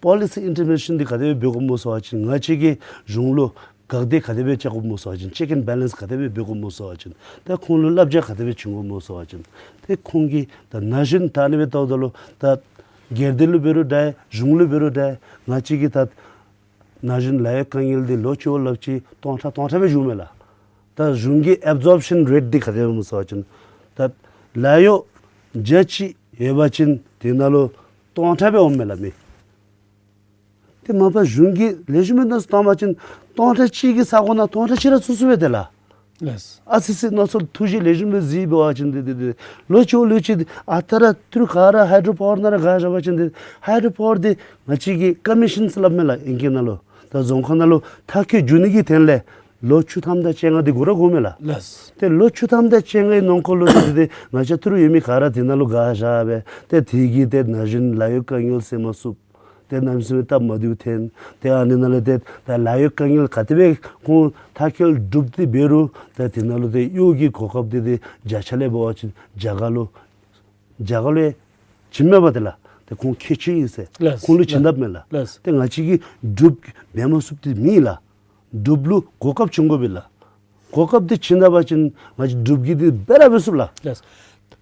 policy intervention འདི་ག་དེ་སྦེ་འབད་དགོཔ་སྨོ་ཟེར་བ་ཅིན་ང་བཅས་ཀྱིས་གཞུང་ལུ་དགག་སྒྲུབ་ག་དེ་སྦེ་རྐྱབ་དགོཔ་སྨོ་ཟེར་བ་ཅིན་check and balance ག་དེ་སྦེ་འབད་དགོཔ་སྨོ་ཟེར་བ་ཅིན་ད་ཁོང་ལུ་བསླབ་བྱ་ག་དེ་སྦེ་བྱིན་དགོཔ་སྨོ་ཟེར་བ་ཅིན་ཏེ་ཁོང་གིས་ད་ན་གཞོན་ད་ཨ་ནི་སྦེ་བལྟཝ་ད་ལུ་ད་སྒེར་སྡེ་ལུ་འབད་རུང་འདྲ་གཞུང་ལུ་འབད་རུང་འདྲ་ང་བཅས་ཀྱིས་ད་ན་གཞོན་ལཱ་གཡོག་དཀའ་ངལ་འདི་ལོ་གཅིག་བ་ལྷགཔ་ཅིག་སྟོང་ཕྲག་སྟོང་ཕྲག་སྦེ་འགྱོཝ་མས་ལགས། ད་གཞུང་གི་absorption rate འདི་ག་དེ་སྦེ་སྨོ་ཟེར་བ་ཅིན་ད་ལཱ་གཡོག་བརྒྱ་ཅིག་ཡོད་པ་ཅིན་དེ་ནང་ལུ་སྟོང་ཕྲག་སྦེ་འོངམ་མས་ལགས་མི། ཏེ་མ་པ་གཞུང་གིས་ལེགས་ཤོམ་སྦེ་མནོ་བསམ་བཏང་པ་ཅིན་སྟོང་ཕྲག་གཅིག་གི་ས་གོ་ནང་སྟོང་ཕྲག་གཅིག་ར་བཙུགས་ཚུགས་པས་ཏེ་ལགས། ལགས། ཨ་ཙི་ཙི་མནོ་བསམ་ཐུགས་བཞེད་ལེགས་ཤོམ་སྦེ་གཟིགས་འབད་བ་ཅིན་ཏེ་ཏེ་ཏེ་ལོ་གཅིག་བ་ལོ་གཅིག་ཨ་རྟག་ར་ཏི་རུ་ག་ར་hydro power ནང་ར་བཀལ་བཞག་པ་ཅིན་ཏེ་hydro power འདི་ང་བཅས་ཀྱིས་commission ཟེར་སླབ་མས་ལགས་ཨིང་སྐད་ནང་ལུ། ད་རྫོང་ཁག་ནང་ལུ་མཐའ་འཁྱོལ་འགྱོ་ནི་གི་དོན་ལས་ལོ་བཅུ་ཐམ་དང་བཅོ་ལྔ་འདི་འགོར་ར་འགོརཝ་མས་ལགས། ལགས། ཏེ་ལོ་བཅུ་ཐམ་དང་བཅོ་ལྔའི་ནང་འཁོད་ལུ་ཏེ་ཏེ་ང་བཅས་ཏི་རུ་ཡོད་མི་ག་ར་དེ་ནང་ལུ་བཀལ་བཞག་སྦེ་ཏེ་དེ་གིས་ཏེ་ན་གཞོན་ལཱ་གཡོག་དཀའ་ངལ་སེལ་མ་ཚུགས། ཏེ་གནམ་མེད་ས་མེད་སྟབས་མ་བདེཝ་འཐོན། ཏེ་ཨ་ནི་ནང་ལས་ཏེ་ད་ལཱ་གཡོག་དཀའ་ངལ་ག་དེ་སྦེ་ཁོང་མཐའ་འཁྱོལ་གྲུབ་སྟེ་འབད་རུང་ད་དེ་ནང་ལུ་ཏེ་གཡོག་གི་གོ་སྐབས་འདི་ཏེ་བརྒྱ་ཆ་ལས་འབད་བ་ཅིན་རྒྱ་གར་ལུ་རྒྱ་གར་ལུ་བྱིན་མས་པ་ཏེ་ལགས། ཏེ་ཁོང་ཁྱད་ཆོས་ཨིན་ཟེར། ལགས། ཁོང་ལུ་བྱིན་དཔ་མས་ལགས། ལགས། ཏེ་ང་བཅས་ཀྱིས་གྲུབ་འབད་མ་ཚུགསཔ་འདི་མེད་ལགས། གྲུབ་ལུ་གོ་སྐབས་བྱིན་དགོ་པས་ལགས། གོ་སྐབས་འདི་བྱིན་ད་པ་ཅིན་ང་བཅས་གྲུབ་ཀྱིས་འདི་འབད་ར་འབད་ཚུགས་ལགས། ལགས།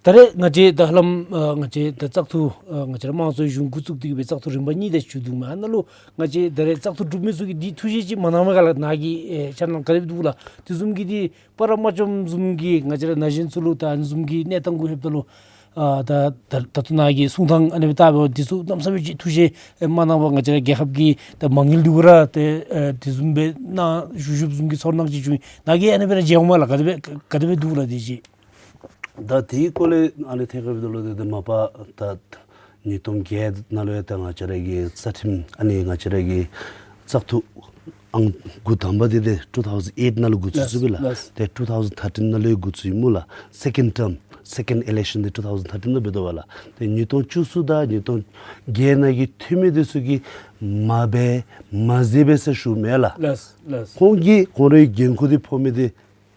ད་ ད་རེས་ང་བཅས་ད་ཧ་ལམ་ཨ་ང་བཅས་ད་བཙག་འཐུ་ཨ་ང་བཅས་ར་དམངས་གཙོའི་གཞུང་འགོ་བཙུགས་ཏེ་གི་སྦེ་བཙག་འཐུ་རིམ་པ་གཉིས་དེ་ཅིག་འདུག་མས། ཨ་ནཱ་ལུ་ང་བཅས་ད་རེས་བཙག་འཐུ་གྲུབ་མི་ཚུ་གིས་འདི་ཐུགས་བཞེད་ཅིག་མ་གནང་མས་ག་ལགས། ནཱ་གི་ཨེ་འཆར་སྣང་ག་དེ་སྦེ་འདུག་ལགས། དེ་བཟུམ་གྱི་འདི་པར་མ་བཅོམ་བཟུམ་གྱི་ང་བཅས་ར་ན་གཞོན་ཚུ་ལུ་ད་ཨ་ནི་བཟུམ་གྱི་གནས་སྟངས་གུ་ལྷོདཔ་ད་ལུ་ཨ་ད་ད་ད་ལྟོ་ནཱ་གི་གསུང་ཐངས་ཨ་ནི་སྦེ་བལྟཝ་ད་འདི་ཚུ་གནམ་མེད་ས་མེད་ཅིག་ཐུགས་བཞེད་ཨེ་མ་གནང་པར་ང་བཅས་ར་རྒྱལ་ཁབ་ཀྱི་ད་མ་དངུལ་འདི་གུ་ར་ཏེ་ཨེ་དེ་བཟུམ་སྦེ་ནཱ་བཞུགས་བཞུགསཔ་བཟུམ་གྱི་ཚོར་སྣང་ཅིག་བྱུང་། ནཱ་གིས་ཨ་ནི་སྦེ་ར་མཇལཝ་མས་ལགས། ག་དེ་སྦེ་ག་དེ་སྦེ་འདུག་ལགས་དེ་ཅིག། ད་དེའི་སྐོར་ལས་ཨ་ནི་ཐད་ཁར་འབདཝ་ད་ལུ་ཏེ་ཏེ་མ་པ་ད་ཉིས་སྟོང་བརྒྱད་ནང་ལུ་ཡང་ད་ང་བཅས་ར་གི་རྩ་ཁྲིམས་ཨ་ནི་ང་བཅས་ར་གི་བཙག་འཐུ་ཨང་འགོ་དང་པ་འདི་ཏེ་two thousand eight ནང་ལུ་འགོ་བཙུགས་ཡོད་པས་ལགས། ལགས། ཏེ་two thousand thirteen ནང་ལུ་ཡང་འགོ་བཙུགས་ཡི་སྨོ་ལགས། སེ་ཀེནཌ་ཊརམ་སེ་ཀེནཌ་ཨི་ལེཀ་ཤཱན་འདི་two thousand thirteen ནང་འབད་དོ་བས་ལགས། ཏེ་ཉིས་སྟོང་བཅུ་གསུམ་དང་ཉིས་སྟོང་བརྒྱད་ནང་གི་འཐུས་མི་འདི་ཚུ་གིས་མ་འབད་མ་མཛད་པས་ཟེར་ཞུཝ་མེན་ལགས། ལགས་ལགས། ཁོང་གིས་ཁོང་རའི་འགན་ཁུར་འདི་ཕོག་མི་འདི་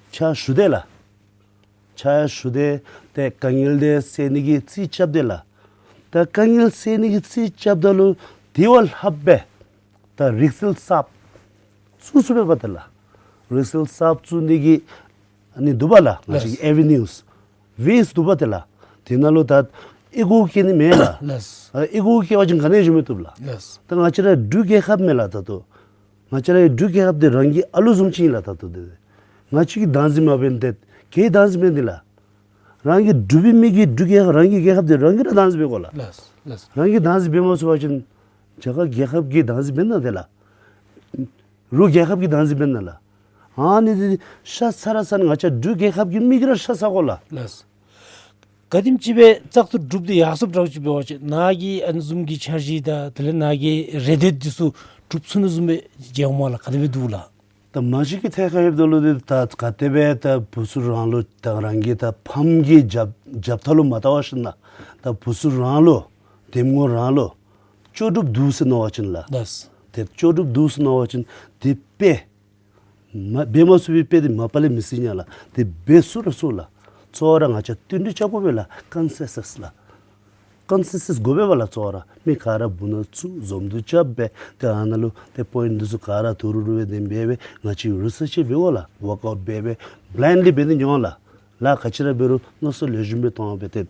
ཕྱག་ཞུ་དེས་ལགས། ཕྱག་ཞུ་དེས། ཏེ་དཀའ་ངལ་འདི་སེལ་ནི་གི་རྩིས་རྐྱབ་དེས་ལགས། ད་དཀའ་ངལ་སེལ་ནི་གི་རྩིས་རྐྱབ་ད་ལུ་དེ་བ་ལྷགཔ་སྦེ་ད་རིག་རྩལ་གསརཔ་བཙུགས་བཙུགསཔ་འབདཝ་ད་ལགས། རིག་རྩལ་གསརཔ་བཙུགས་ནི་གི་ཨ་ནི་འདུག་པ་ལགས། ང་བཅས་ཀྱི་ལགས། ཨེ་ཝེ་ནིའུས་ཝེསི་འདུག་པ་དེ་ལགས། དེ་ནང་ལུ་ད་ཨེ་གོ་བཀལ་ནི་མེད་ལགས། ལགས། ཨ་ཨེ་གོ་བཀལ་བ་ཅིན་ག་ནི་ཡང་ཞུ་མི་བཏུབ་ལགས། ལགས། ད་ང་བཅས་ར་འབྲུག་རྒྱལ་ཁབ་མས་ལགས་ད་ལྟོ། ང་བཅས་ར་གི་འབྲུག་རྒྱལ་ཁབ་འདི་རང་གི་ཨ་ལུ་བཟུམ་ཅིག་ཨིན་ལགས་ད་ལྟོ་འདི། ང་བཅས་ཀྱིས་བདག་འཛིན་མ་འབད་ན་ཏེ་ག་གིས་བདག་འཛིན་འབད་ནི་ལགས། རང་གི་འབྲུག་པའི་མི་གིས་འབྲུག་རྒྱལ་ཁབ་རང་གི་རྒྱལ་ཁབ་འདི་རང་གིས་ར་བདག་འཛིན་འབད་དགོ་ལགས། ལགས་ལགས། རང་གིས་བདག་འཛིན་འབད་མ་ཚུགས་པ་ཅིན་རྒྱ་གར་རྒྱལ་ཁབ་ཀྱིས་བདག་འཛིན་འབད་ན་ཏེ་ལགས། རོགས་རྒྱལ་ཁབ་ཀྱིས་བདག་འཛིན་འབད་ན་ལགས། ཨ་ནི་འདི་ཤ་ཚ་ར་ཚ་ནི་ང་བཅས་འབྲུག་རྒྱལ་ཁབ་ཀྱི་མི་གིས་ར་ཤ་ཚ་དགོ་ལགས། ལགས། ག་དེམ་ཅིག་སྦེ་བཙག་འཐུ་གྲུབ་སྟེ་ཡར་སོངམ་འདྲཝ་ཅིག་འབད་བ་ཅིན་ནཱ་གི་ཨ་ནི་བཟུམ་གྱི་འཆར་གཞི་དང་དེ་ལས་ནཱ་གི་རེ་འདོད་འདི་ཚུ་གྲུབ་ཚུགས་ནི་བཟུམ་སྦེ་མཇལཝ་མས་ལགས། ག་དེ་སྦེ་འདུག་ལགས། ད་མ་གཞི་གི་ཐད་ཁར་ལྷོདཔ་ད་ལུ་འདི་ད་ག་དེ་སྦེ་ད་བུ་ཚུ་རང་ལུ་ད་རང་གི་ད་ཕམ་གྱི་རྒྱབ་རྒྱབ་ཐག་ལུ་མ་བལྟ་བར་ཞིན་ན་ད་བུ་ཚུ་རང་ལུ་འདེམས་ངོ་རང་ལུ་ལྕོགས་གྲུབ་འདུག་ཟེར་མནོ་བ་ཅིན་ལགས། ལགས། ཏེ་ལྕོགས་གྲུབ་འདུག་ཟེར་མནོ་བ་ཅིན་འདི་འབད་མ་འབད་མ་ཚུགས་པའི་དཔེ་འདི་མ་པ་ལས་མི་སྲིད་ཉག་ལགས། ཏེ་འབད་ཚུགས་ར་ཚུགས་ལགས། གཙོ་བོ་ར་ང་བཅས་བསྟུན་གྲོས་རྐྱབ་དགོ་པས་ལགས། ཀོན་སེན་སཱས་ལགས། ཀོན་སེན་སཱས་དགོ་པས་ལགས། གཙོ་བོ་ར་མི་ག་ར་འབུ་ནང་བཙུགས་འཛོམས་འདུ་རྐྱབ་སྦེ་ཏེ་ཨ་ནཱ་ལུ་ཏེ་པོའིནཊ་འདི་ཚུ་ག་ར་ཐུ་རུ་རུ་སྦེ་འདི་འབད་སྦེ་ང་བཅས་རི་སརཆ་ཅིག་འབད་དགོ་ལགས། ཝརཀ་ཨའུཊ་འབད་སྦེ་བླའིནཌ་ལི་འབད་ནི་མི་འོང་ལགས། ལཱ་ག་ཅི་ར་འབད་རུང་མནོ་བསམ་ལེགས་ཤོམ་སྦེ་བཏང་སྦེ་ཏེ་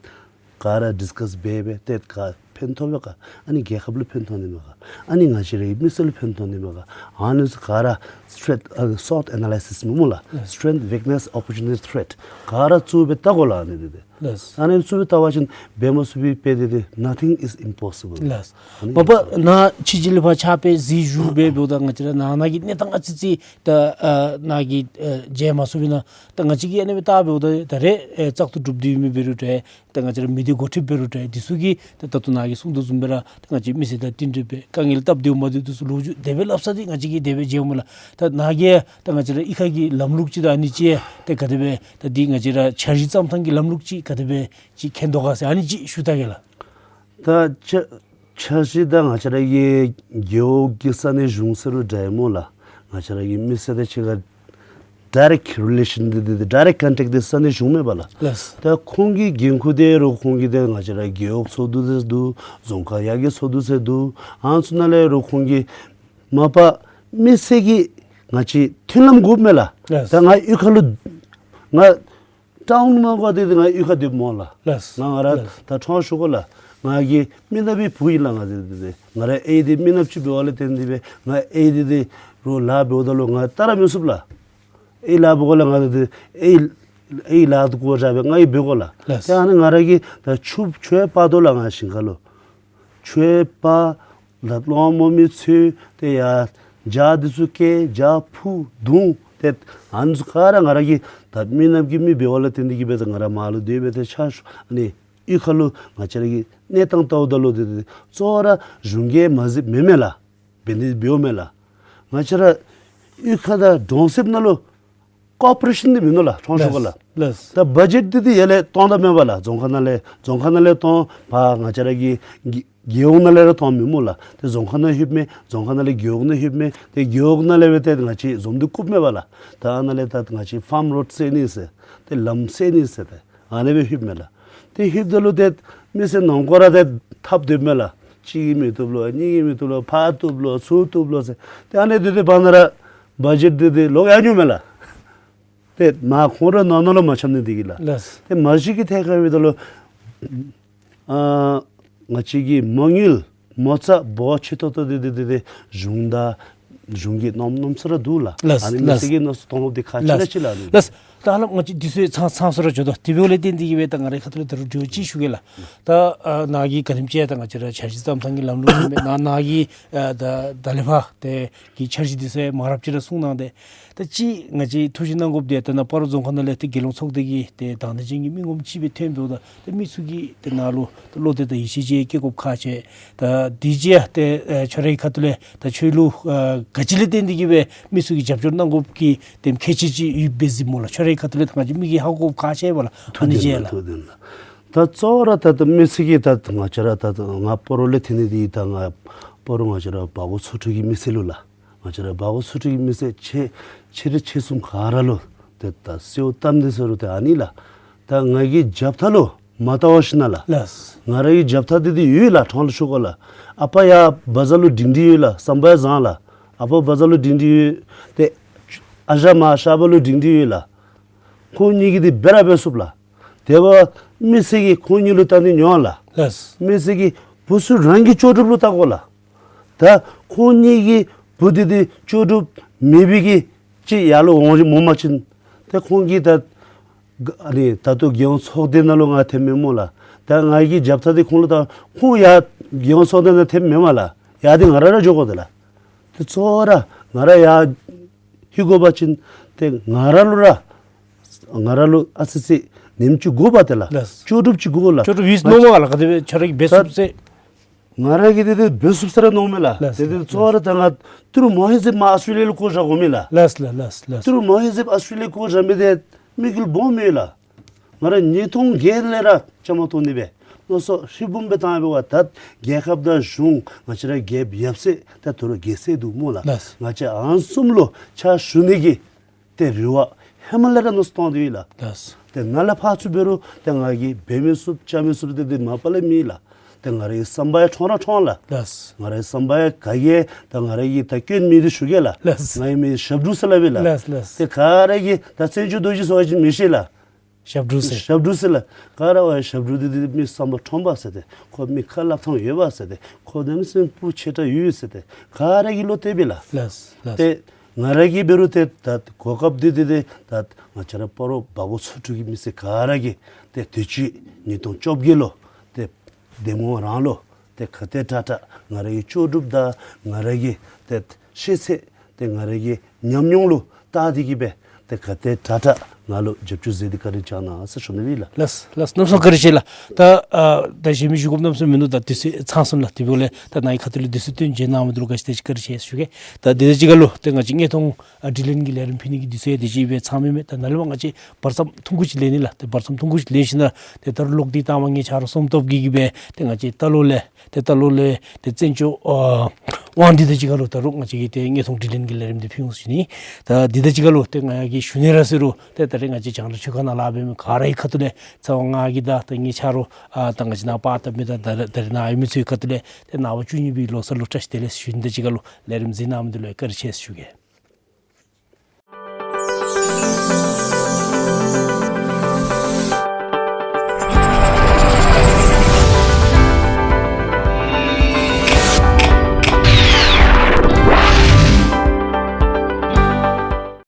ག་ར་ཌིསི་ཀཱསི་འབད་སྦེ་ཏེ་ག་ཕན་ཐོགས་པས་ག། ཨ་ནི་རྒྱལ་ཁབ་ལུ་ཕན་ཐོགས་ནི་མས་ག། ཨ་ནི་ང་བཅས་རའི་མི་སེར་ལུ་ཕན་ཐོགས་ནི་མས་ག། ཨ་ནི་ཚུ་ག་ར་ཐི་རེཊ་ཨ་སོཊ་ཨེ་ན་ལའི་སིས་སྨོ་ལགས། ལགས། སི་ཊེང་རེཐ་ཝིཀ་ནེསི་ཨོ་པོར་ཅུ་ནི་ཊི་ཐི་རེཊ་ག་ར་བཙུགས་སྦེ་བལྟ་དགོ་ལགས། ཨ་ནི་འདི་ཏེ་ལགས། ཨ་ནི་བཙུགས་སྦེ་བལྟ་བ་ཅིན་འབད་མ་ཚུགས་པའི་དཔེ་འདི་ཏེ་ནོ་ཐིང་ཨིས་ཨིམ་པོ་སི་བཱལ། ལགས། ཨ་ནི་མ་པ་ནཱ་ཕྱི་རྒྱལ་ལས་ཕར་ཕྱག་དཔེ་གཟིགས་བཞུགས་སྦེ་འབདཝ་ད་ང་བཅས་ར་ནང་ན་གི་གནས་སྟངས་ཨ་ཙི་ཙི་ད་ཨ་ནཱ་གི་ཨ་མཇལ་མ་ཚུགས་པས་ན། ད་ང་བཅས་ཀྱིས་ཨ་ནི་སྦེ་བལྟ་འབདཝ་ད་ད་རེས་ཨེ་བཙག་འཐུ་གྲུབ་སྟེ་ཡོད་མི་འབད་རུང་འདྲ། ད་ང་བཅས་ར་མི་སྡེ་འགོ་ཁྲིདཔ་འབད་རུང་འདྲ། འདི་ཚུ་གིས་ད་ད་ལྟོ་ནཱ་གིས་གསུང་དོ་བཟུམ་སྦེ་ར་ད་ང་བཅས་མི་སེར་དང་བསྟུན་གྲོས་འབད་དཀའ་ངལ་སྟབས་བདེཝ་མ་བདེཝ་འདི་ཚུ་ལོ་རྒྱུས་དེ་སྦེ་སླབ་ས་འདི་ང་བཅས་ཀྱིས་དེ་སྦེ་མཇལཝ་མས་ལགས། ད་ནཱ་གིས་ད་ང་བཅས་ར་གཡུས་ཁ་གི་ལམ་ལུགས་ཅིག་དང་ཨ་ནི་ཅིག་ད་ག་དེ་སྦེ་ད་འདི་ང་བཅས་ར་འཆར་གཞི་བརྩམ་ཐངས་ཀྱི་ལམ་ལུགས་ཅིག་ག་དེ་སྦེ་ཅིག་མཁྱེན་དོ་ག་ཟེར་ཨ་ནི་ཅིག་ཞུ་ད་གེ་ལགས། ད་འཆར་འཆར་གཞི་ད་ང་བཅས་ར་གི་རྒེད་འོག་གི་ས་གནས་གཞུང་ཟེར་རུང་འདྲ་སྨོ་ལགས། ང་བཅས་ར་གི་མི་སེར་དང་གཅིག་ཁར་ཌའི་རེཀཊ་རི་ལེ་ཤཱན་འདི་འདི་ཌའི་རེཀཊ་ཀོན་ཊེཀཊ་འདི་ས་གནས་གཞུང་མས་པ་ལགས། ལགས། ད་ཁོང་གི་འགན་ཁུར་འདི་རུང་ཁོང་གི་འདི་ང་བཅས་ར་རྒེད་འོག་ཚོགས་འདུ་ཟེར་འདུག། རྫོང་ཁག་ཡར་རྒྱས་ཚོགས་འདུ་ཟེར་འདུག། ཨ་ནི་ཚུ་ནང་ལས་རུང་ཁོང་གིས་མ་པ་མི་སེར་གྱི་ང་བཅས་མཐུན་ལམ་དགོཔ་མས་ལགས། ལགས། ད་ང་གཡུས་ཁ་ལུ་ང་ཊའུན་མ་དགོ་སྟེ་ང་གཡུས་ཁར་སྡོདཔ་སྨོ་ལགས། ལགས། ང་ང་ར་ལགས། ད་ཕྲང་ཞུ་དགོ་ལགས། ང་གི་མི་ནག་པའི་བུ་ཨིན་ལགས། ང་འདི་འདི་ང་ར་ཨའི་འདི་མི་ནགཔ་ཅིག་འབདཝ་ལས་བརྟེན་ཏེ་སྦེ་ང་ཨའི་འདི་འདི་རོགས་ལཱ་འབདཝ་ད་ལུ་ང་བལྟ་ར་མི་ཚུགས་ལགས། ཨའི་ལཱ་འབད་དགོ་ལགས། ང་འདི་འདི་ཨའི་ཨའི་ལཱ་འདི་གོ་བཞག་སྦེ་ང་གིས་འབད་དགོ་ལགས། ལགས། ཏེ་ཨ་ནི་ང་ར་གིས་ད་ཆུ་མཆོད་པ་དོ་ལགས། ང་ཞིང་ཁ་ལུ་མཆོད་པ་ལ་གླང་མོ་མི་ཚུ་ཏེ་ཡར་ཇ་འདི་ཚུ་བཀལ་ཇ་ཕུ་བརྡུང་། ཏེ་ཨ་ནི་ཚུ་ག་ར་ང་ར་གིས་ད་མི་ནགཔ་གི་མི་འབདཝ་ལས་བརྟེན་ཏེ་གིས་སྦེ་ད་ང་ར་མར་ལུ་སྡོད་སྦེ་ཏེ་ཕྱག་ཞུ། ཨ་ནི་གཡུས་ཁ་ལུ་ང་བཅས་ར་གི་གནས་སྟངས་བལྟཝ་ད་ལུ་ཏེ་ཏེ་གཙོ་བོ་ར་གཞུང་གིས་མ་གཟིགས་མེན་མས་ལགས། འབད་ནི་འབདཝ་མས་ལགས། ང་བཅས་ར་གཡུས་ཁ་དང་གྲོང་གསེབ་ནང་ལུ་ཀོ་པ་རེ་ཤཱན་འདི་མིན་ནུག་ལགས། ཕྲང་ཞུ་དགོ་ལགས། ལགས། ད་བ་ཇེཊ་འདི་འདི་ཡར་ལས་གཏང་ད་མེན་པ་ལགས། རྫོང་ཁག་ནང་ལས་རྫོང་ཁག་ནང་ལས་གཏང་ཕར་ང་བཅས་ར་གི་རྒེད་འོག་ནང་ལས་ར་གཏང་མི་སྨོ་ལགས། ཏེ་རྫོང་ཁག་ནང་ལྷོདཔ་མས། རྫོང་ཁག་ནང་ལས་རྒེད་འོག་ནང་ལྷོདཔ་མས། ཏེ་རྒེད་འོག་ནང་ལས་སྦེ་ཏེ་ང་བཅས་འཛོམས་འདུ་བཀུགཔ་མས་པ་ལགས། ད་ཨ་ནཱ་ལས་ད་ང་བཅས་ཕཱམ་རོཌ་སེལ་ནི་ཟེར་ཏེ་ལམ་སེལ་ནི་ཟེར་ཏེ་ཨ་ནི་སྦེ་ལྷོདཔ་མས་ལགས། ཏེ་ལྷོདཔ་ད་ལུ་ཏེ་མི་སེར་ནང་འཁོད་ར་ཏེ་འཐབ་སྡོདཔ་མས་ལགས། གཅིག་གིས་མི་བཏུབ་ལོ་གཉིས་ཀྱིས་མི་བཏུབ་ལོ་ཕར་བཏུབ་ལོ་ཚུར་བཏུབ་ལོ་ཟེར་ཏེ་ཨ་ནི་སྡོད་དེ་བར་ན་ར་བ་ཇེཊ་འདི་འདི་ལོག་ཡར་འགྱོཝ་མས་ལགས། དཔེ་མ་ཁོང་ར་ནང་ན་ལུ་མ་འཆམ་ནི་འདི་གིས་ལགས། ལགས། ཏེ་མ་གཞི་གི་ཐད་ཁར་འབདཝ་ད་ལུ་ཨ་ང་བཅས་ཀྱི་མ་དངུལ་མ་རྩ་འབོར་ཆེ་ཏོག་ཏོ་འདི་འདི་འདི་འདི་གཞུང་དང་གཞུང་གི་གནམ་གནམ་ས་ར་འདུག་ལགས། ལགས། ཨ་ནི་མི་ལགས། སེར་གྱི་གནམ་ས་གཏོང་ལོག་འདི་ཁག་ཆེ་ར་ལགས། ཆེ་ལགས། ཨ་ནི་ལགས། ད་ཧ་ལམ་ང་བཅས་དུས་ཚོད་ཚང་ཚང་སོང་ར་འགྱོ་དོ། དེ་འབདཝ་ལས་བརྟེན་འདི་གིས་སྦེ་ད་ང་རའི་ཁ་ཐུག་ལས་ད་རུང་དྲི་བ་ཅིག་ཞུ་གེ་ལགས། ད་ཨ་ནཱ་གིས་ག་དེམ་ཅིག་ད་ང་བཅས་ར་འཆར་གཞི་བརྩམ་ཐངས་ཀྱི་ལམ་ལུགས་ཨིན་མས། ནཱ་ནཱ་གིས་ཨ་ད་ད་ལས་ཕར་ཏེ་གི་འཆར་གཞི་འདི་ཚུ་མང་རབས་ཅིག་ར་གསུངས་གནང་སྟེ། ད་ཅི་ང་བཅས་ཐུགས་ཞིབ་གནང་དགོཔ་འདི་ད་ནཱ་སྤ་རོ་རྫོང་ཁག་ནང་ལས་ཏེ་རྒྱལ་ཡོངས་ཚོགས་སྡེ་གི་ཏེ་དང་འདོད་ཅན་གྱི་མི་ངོམ་ཅིག་སྦེ་ཐོན་འབདཝ་ད་ཏེ་མི་ཚུ་གི་ཏེ་ནཱ་ལུ་ཏེ་བློ་གཏད་དང་ཡིད་ཆེས་ཅིག་བསྐྱེད་དགོཔ་ཁག་ཆེ། ད་དེ་རྗེས་ཏེ་ཨེ་ཁྱོད་རའི་ཁ་ཐུག་ལས་ད་ཁྱོད་ལུ་ཨ་ག་ཅི་ལས་བརྟེན་འདི་གིས་སྦེ་མི་ཚུ་གིས་རྒྱབ་སྐྱོར་གནང་དགོཔ་གི་ཏེ་ཁག་ཆེ་ཅིག་ཡོདཔ་སྦེ་གཟིགསཔ་སྨོ་ལགས། ཁྱོད་རའི་ཁ་ཐུག་ལས་ད་ང་བཅས་མི་གིས་ཧ་གོ་དགོཔ་ཁག་ཆེ་བས་ལགས། ཨ་ནི་ཅིག་ལགས། ཐུགས་བདེན་ལགས། ཐུགས་བདེན་ལགས། ད་གཙོ་བོ་ར་ད་ད་མི་སེར་གྱིས་ད་ང་བཅས་ར་ད་ད་ང་སྤ་རོ་ལས་ཐོན་ནི་འདི་ད་ང་སྤ་རོ་ང་བཅས་ར་བར་སྐོར་ཚོ་དྲུག་གི་མི་སེར་ལུ་ལགས། ང་བཅས་ར་བར་སྐོར་ཚོ་དྲུག་གི་མི་སེར་ཆེ་ཆེ་རིགས་ཆེ་གསུམ་ག་ར་ལུ་ཏེ་ད་གསོལཝ་བཏབ་ནི་ཟེར་རུང་ཏེ་ཨ་ནི་ལགས། ད་ང་གི་རྒྱབ་ཐག་ལུ་མ་བལྟ་བ་ཞིན་ན་ལགས། ལགས། ང་ར་གི་རྒྱབ་ཐག་འདི་འདི་ཡོད་ལགས། ཕྲང་ལུ་ཞུ་དགོ་ལགས། ཨ་པ་ཡར་བ་ཛར་ལུ་སྒྲིང་སྒྲི་ཡོད་ལགས། ཟམ་པ་ཡང་བཟང་ལགས། ཨ་པ་བ་ཛར་ལུ་སྒྲིང་སྒྲི་ཡོད། ཏེ་ཨ་ཞང་མ་ཤར་པ་ལུ་སྒྲིང་སྒྲི་ཡོད་ལགས། ཁོང་གཉིས་ཀྱིས་འདི་འབད་ར་འབད་ཚུགས་ལགས། དེ་འབདཝ་མི་སེར་གྱིས་ཁོང་གཉིས་ལུ་བལྟ་ནི་ཉུང་ལགས། ལགས། མི་སེར་གྱིས་བུ་ཚུ་རང་གི་ལྕོགས་གྲུབ་ལུ་བལྟ་དགོ་ལགས། ད་ཁོང་གཉིས་ཀྱི་བུ་འདི་འདི་ལྕོགས་གྲུབ་མེད་པའི་གི་ཅིག་ཡར་ལུ་འོང་ཅི་འོང་པ་ཅིན་ཏེ་ཁོང་གིས་ད་ཨ་ནི་ད་ལྟོ་རྒྱལ་ཡོངས་ཚོགས་སྡེ་ནང་ལུ་ང་ཐོནམ་མས་སྨོ་ལགས། ད་ང་གི་རྒྱབ་ཐག་འདི་ཁོང་ལུ་བལྟ་ཁོང་ཡར་རྒྱལ་ཡོངས་ཚོགས་སྡེ་ནང་ཐོནམ་མེན་མས་ལགས། ཡར་འདི་ང་ར་ར་འགྱོ་དགོ་དེ་ལགས། ཏེ་གཙོ་བོ་ར་ང་ར་ཡར་ལྷོད་དགོ་པ་ཅིན་ཏེ་ང་ར་ལུ་ར་ང་ར་ལུ་ཨ་ཙི་ཙི་ཉིནམ་ཅིག་དགོ་པས་ཏེ་ལགས། ལགས། ལྕོགས་གྲུབ་ཅིག་དགོ་ལགས། ལྕོགས་གྲུབ་ཡོད་ནོ་མས་ལགས། ག་དེ་སྦེ་ཁྱོད་ར་གིས་འབད་ཚུགས་ཟེར། ང་ར་གིས་ཏེ་ཏེ་འབད་ཚུགས་ཟེར་ར་མནོཝ་མས་ལགས། ལགས། ཏེ་ཏེ་ལགས། གཙོ་བོ་ར་ད་ང་ཏི་རུ་མོ་ཧེ་ཛེབ་མར་ཨཱོས་ཊྲེ་ལི་ཡ་ལུ་བཀོ་བཞག་དགོ་མི་ལགས། ལགས་ལགས་ལགས་ལགས། ཏི་རུ་མོ་ཧེ་ཛེབ་ཨཱོས་ཊྲེ་ལི་ཡ་བཀོ་བཞག་མི་འདི་དམིགས་ཡུལ་སྦོམ་ཡོད་ལགས། ང་ར་ཉིས་སྟོང་བརྒྱད་ལས་ར་བཅའ་མར་གཏོགས་ནི་སྦེ་མནོ་བསམ་ཧྲིལ་བུམ་སྦེ་བཏང་སྦེ་འབདཝ་ད་རྒྱལ་ཁབ་དང་གཞུང་ང་བཅས་ར་རྒྱལཔོ་ཡབ་སྲས་ད་ད་རུང་རྒྱལ་སྲས་འདུག་སྨོ་ལགས། ལགས། ང་བཅས་ཨ་ནི་གསུམ་ལུ་ཕྱག་ཞུ་ནི་གི་ཏེ་རེ་བ་ཧེ་མ་ལས་ར་མནོ་བསམ་བཏང་སྟེ་ཡོད་ལགས། ལགས། ཏེ་ནཱ་ལས་ཕར་ཚུར་འབད་རུང་ཏེ་ང་གིས་འབད་མི་ཚུགས་བཅའ་མི་ཚུགས་ཏེ་ཏེ་མ་པ་ལས་མེད་ལགས། ཏེ་ང་རའི་བསམ་པ་ཡང་ཕྲང་ར་ཕྲང་ལགས། ལགས། ང་རའི་བསམ་པ་ཡང་ག་གིས་ད་ང་ར་གི་ད་སྐྱོན་མེད་དེ་ཞུ་གེ་ལགས། ལགས། ང་ཡང་མི་ཞབས་དྲུང་ཟེར་སླབ་ཨིན་ལགས། ལགས་ལགས། ཏེ་ག་ར་གིས་ད་བཙན་སྐྱོགས་རྡོ་རྗེ་ཟེར་བ་ཅིན་མི་ཤེས་ལགས། ཞབས་དྲུང་ཟེར། ཞབས་དྲུང་ཟེར་ལགས། ག་ར་ཝའི་ཞབས་དྲུང་འདི་འདི་མི་བསམ་པ་ཕྲང་པས་ཟེར་ཏེ། ཁོ་མི་ཁ་སླབ་ཐངས་ཡོད་པས་ཟེར་ཏེ། ཁོ་གནམ་མེད་ས་མེད་སྤུ་ཆེ་དྲགས་ཡོད་ཟེར་ཏེ། ག་ར་གིས་བློ་གཏད་པས་ལགས། ལགས་ལགས། ཏེ་ང་ར་གིས་འབད་རུང་ཏེ་ད་གོ་སྐབས་འདི་འདི་ཏེ་ད་ང་བཅས་ར་སྤ་རོ་བར་སྐོར་ཚོ་དྲུག་གི་མི་སེར་ག་ར་གིས་ཏེ་དུས་ཅི་ཉིས་སྟོང་བཅོ་བརྒྱད་ལུ་ཏེ་འདེམས་ངོ་རང་ལུ་ཏེ་ག་དེ་དྲག་དྲག་ང་ར་གི་ལྕོགས་གྲུབ་དང་ང་ར་གི་ཏེ་ཤེས་ཚད་ཏེ་ང་ར་གི་ཉམས་མྱོང་ལུ་བལྟ་སྟེ་གིས་སྦེ་ཏེ་ག་དེ་དྲག་དྲག་ང་ལུ་རྒྱབ་སྐྱོར་མཛད་དེ་བཀའ་དྲིན་བསྐྱང་གནང་ཟེར་ཞུ་ནི་ཨིན་ལགས། ལགས་ལགས། གནམ་མེད་ས་མེད་བཀའ་དྲིན་ཆེ་ལགས། ད་ཨ་ད་གཞན་མི་ཞུ་དགོཔ་གནམ་མེད་ས་མེད་མིན་འདུག། ད་དུས་ཚོད་ཚང་སོང་ལགས། དེ་འབདཝ་ལས་ད་ནཱ་གི་ཁ་ཐུག་ལས་དུས་ཚོད་བཏོན་བྱོན་གནང་མི་འདི་ལུ་ག་ཅི་དེ་ཅིག་བཀའ་དྲིན་ཆེ་ཞུ་གེ། ད་དེ་དང་གཅིག་ཁར་ལུ་ཏེ་ང་བཅས་དངོས་མཐོང་ཨ་དྲི་ལན་གྱི་ལས་རིམ་ཕུལ་ནི་གི་དུས་ཚོད་དེ་ཅིག་སྦེ་ཚང་མི་མས། ད་ནཱ་ལས་མར་ང་བཅས་བར་མཚམས་ཐུང་ཀུ་ཅིག་ལེན་ནི་ལགས། ཏེ་བར་མཚམས་ཐུང་ཀུ་ཅིག་ལེན་ཞིན་ན་ཏེ་ད་རུང་ལོག་སྟེ་ད་མ་ངེ་ཆ་ར་སོམ་སྟོབས་ཀྱིས་གིས་སྦེ་ཏེ་ང་བཅས་ད་ལོག་ལས་ཏེ་ད་ལོག་ལས་ཏེ་བཙན་སྐྱོགས་ཨ་དབང་འདུས་དང་གཅིག་ཁར་ལུ་ད་རུང་ང་བཅས་ཀྱིས་ཏེ་དངོས་མཐོང་དྲི་ལན་གྱི་ལས་རིམ་འདི་ཕུལ་འོང་ཟེར་ཞུ་ནི། ད་འདི་དང་གཅིག་ཁར་ལུ་ཏེ་ང་ཡང་གིས་ཞུ་ནི་ར་ཟེར་རུང་ཏེ་ད་རེས་ང་བཅས་རྒྱང་བསྒྲགས་ཆོས་ཁང་ནང་ལཱ་འབད་མི་ག་རའི་ཁ་ཐུག་ལས་ཚ་བ་ང་གིས་ད་ད་ངེ་ཆ་ར་ཨ་ད་ང་བཅས་ནཱ་པར་བཏབ་མི་དང་ད་རེས་ད་རེས་ནཱ་ཡོད་མི་ཚུའི་ཁ་ཐུག་ལས་ཏེ་ནངས་པ་བཅུ་གཉིས་པའི་ལོ་གསར་ལུ་བཀྲ་ཤིས་བདེ་ལེགས་ཞུ་ནི་དང་གཅིག་ཁར་ལུ་ལས་རིམ་གཟིགས་གནང་མི་འདི་ལུ་ཡང་བཀའ་དྲིན་ཆེ་ཞུ་གེ།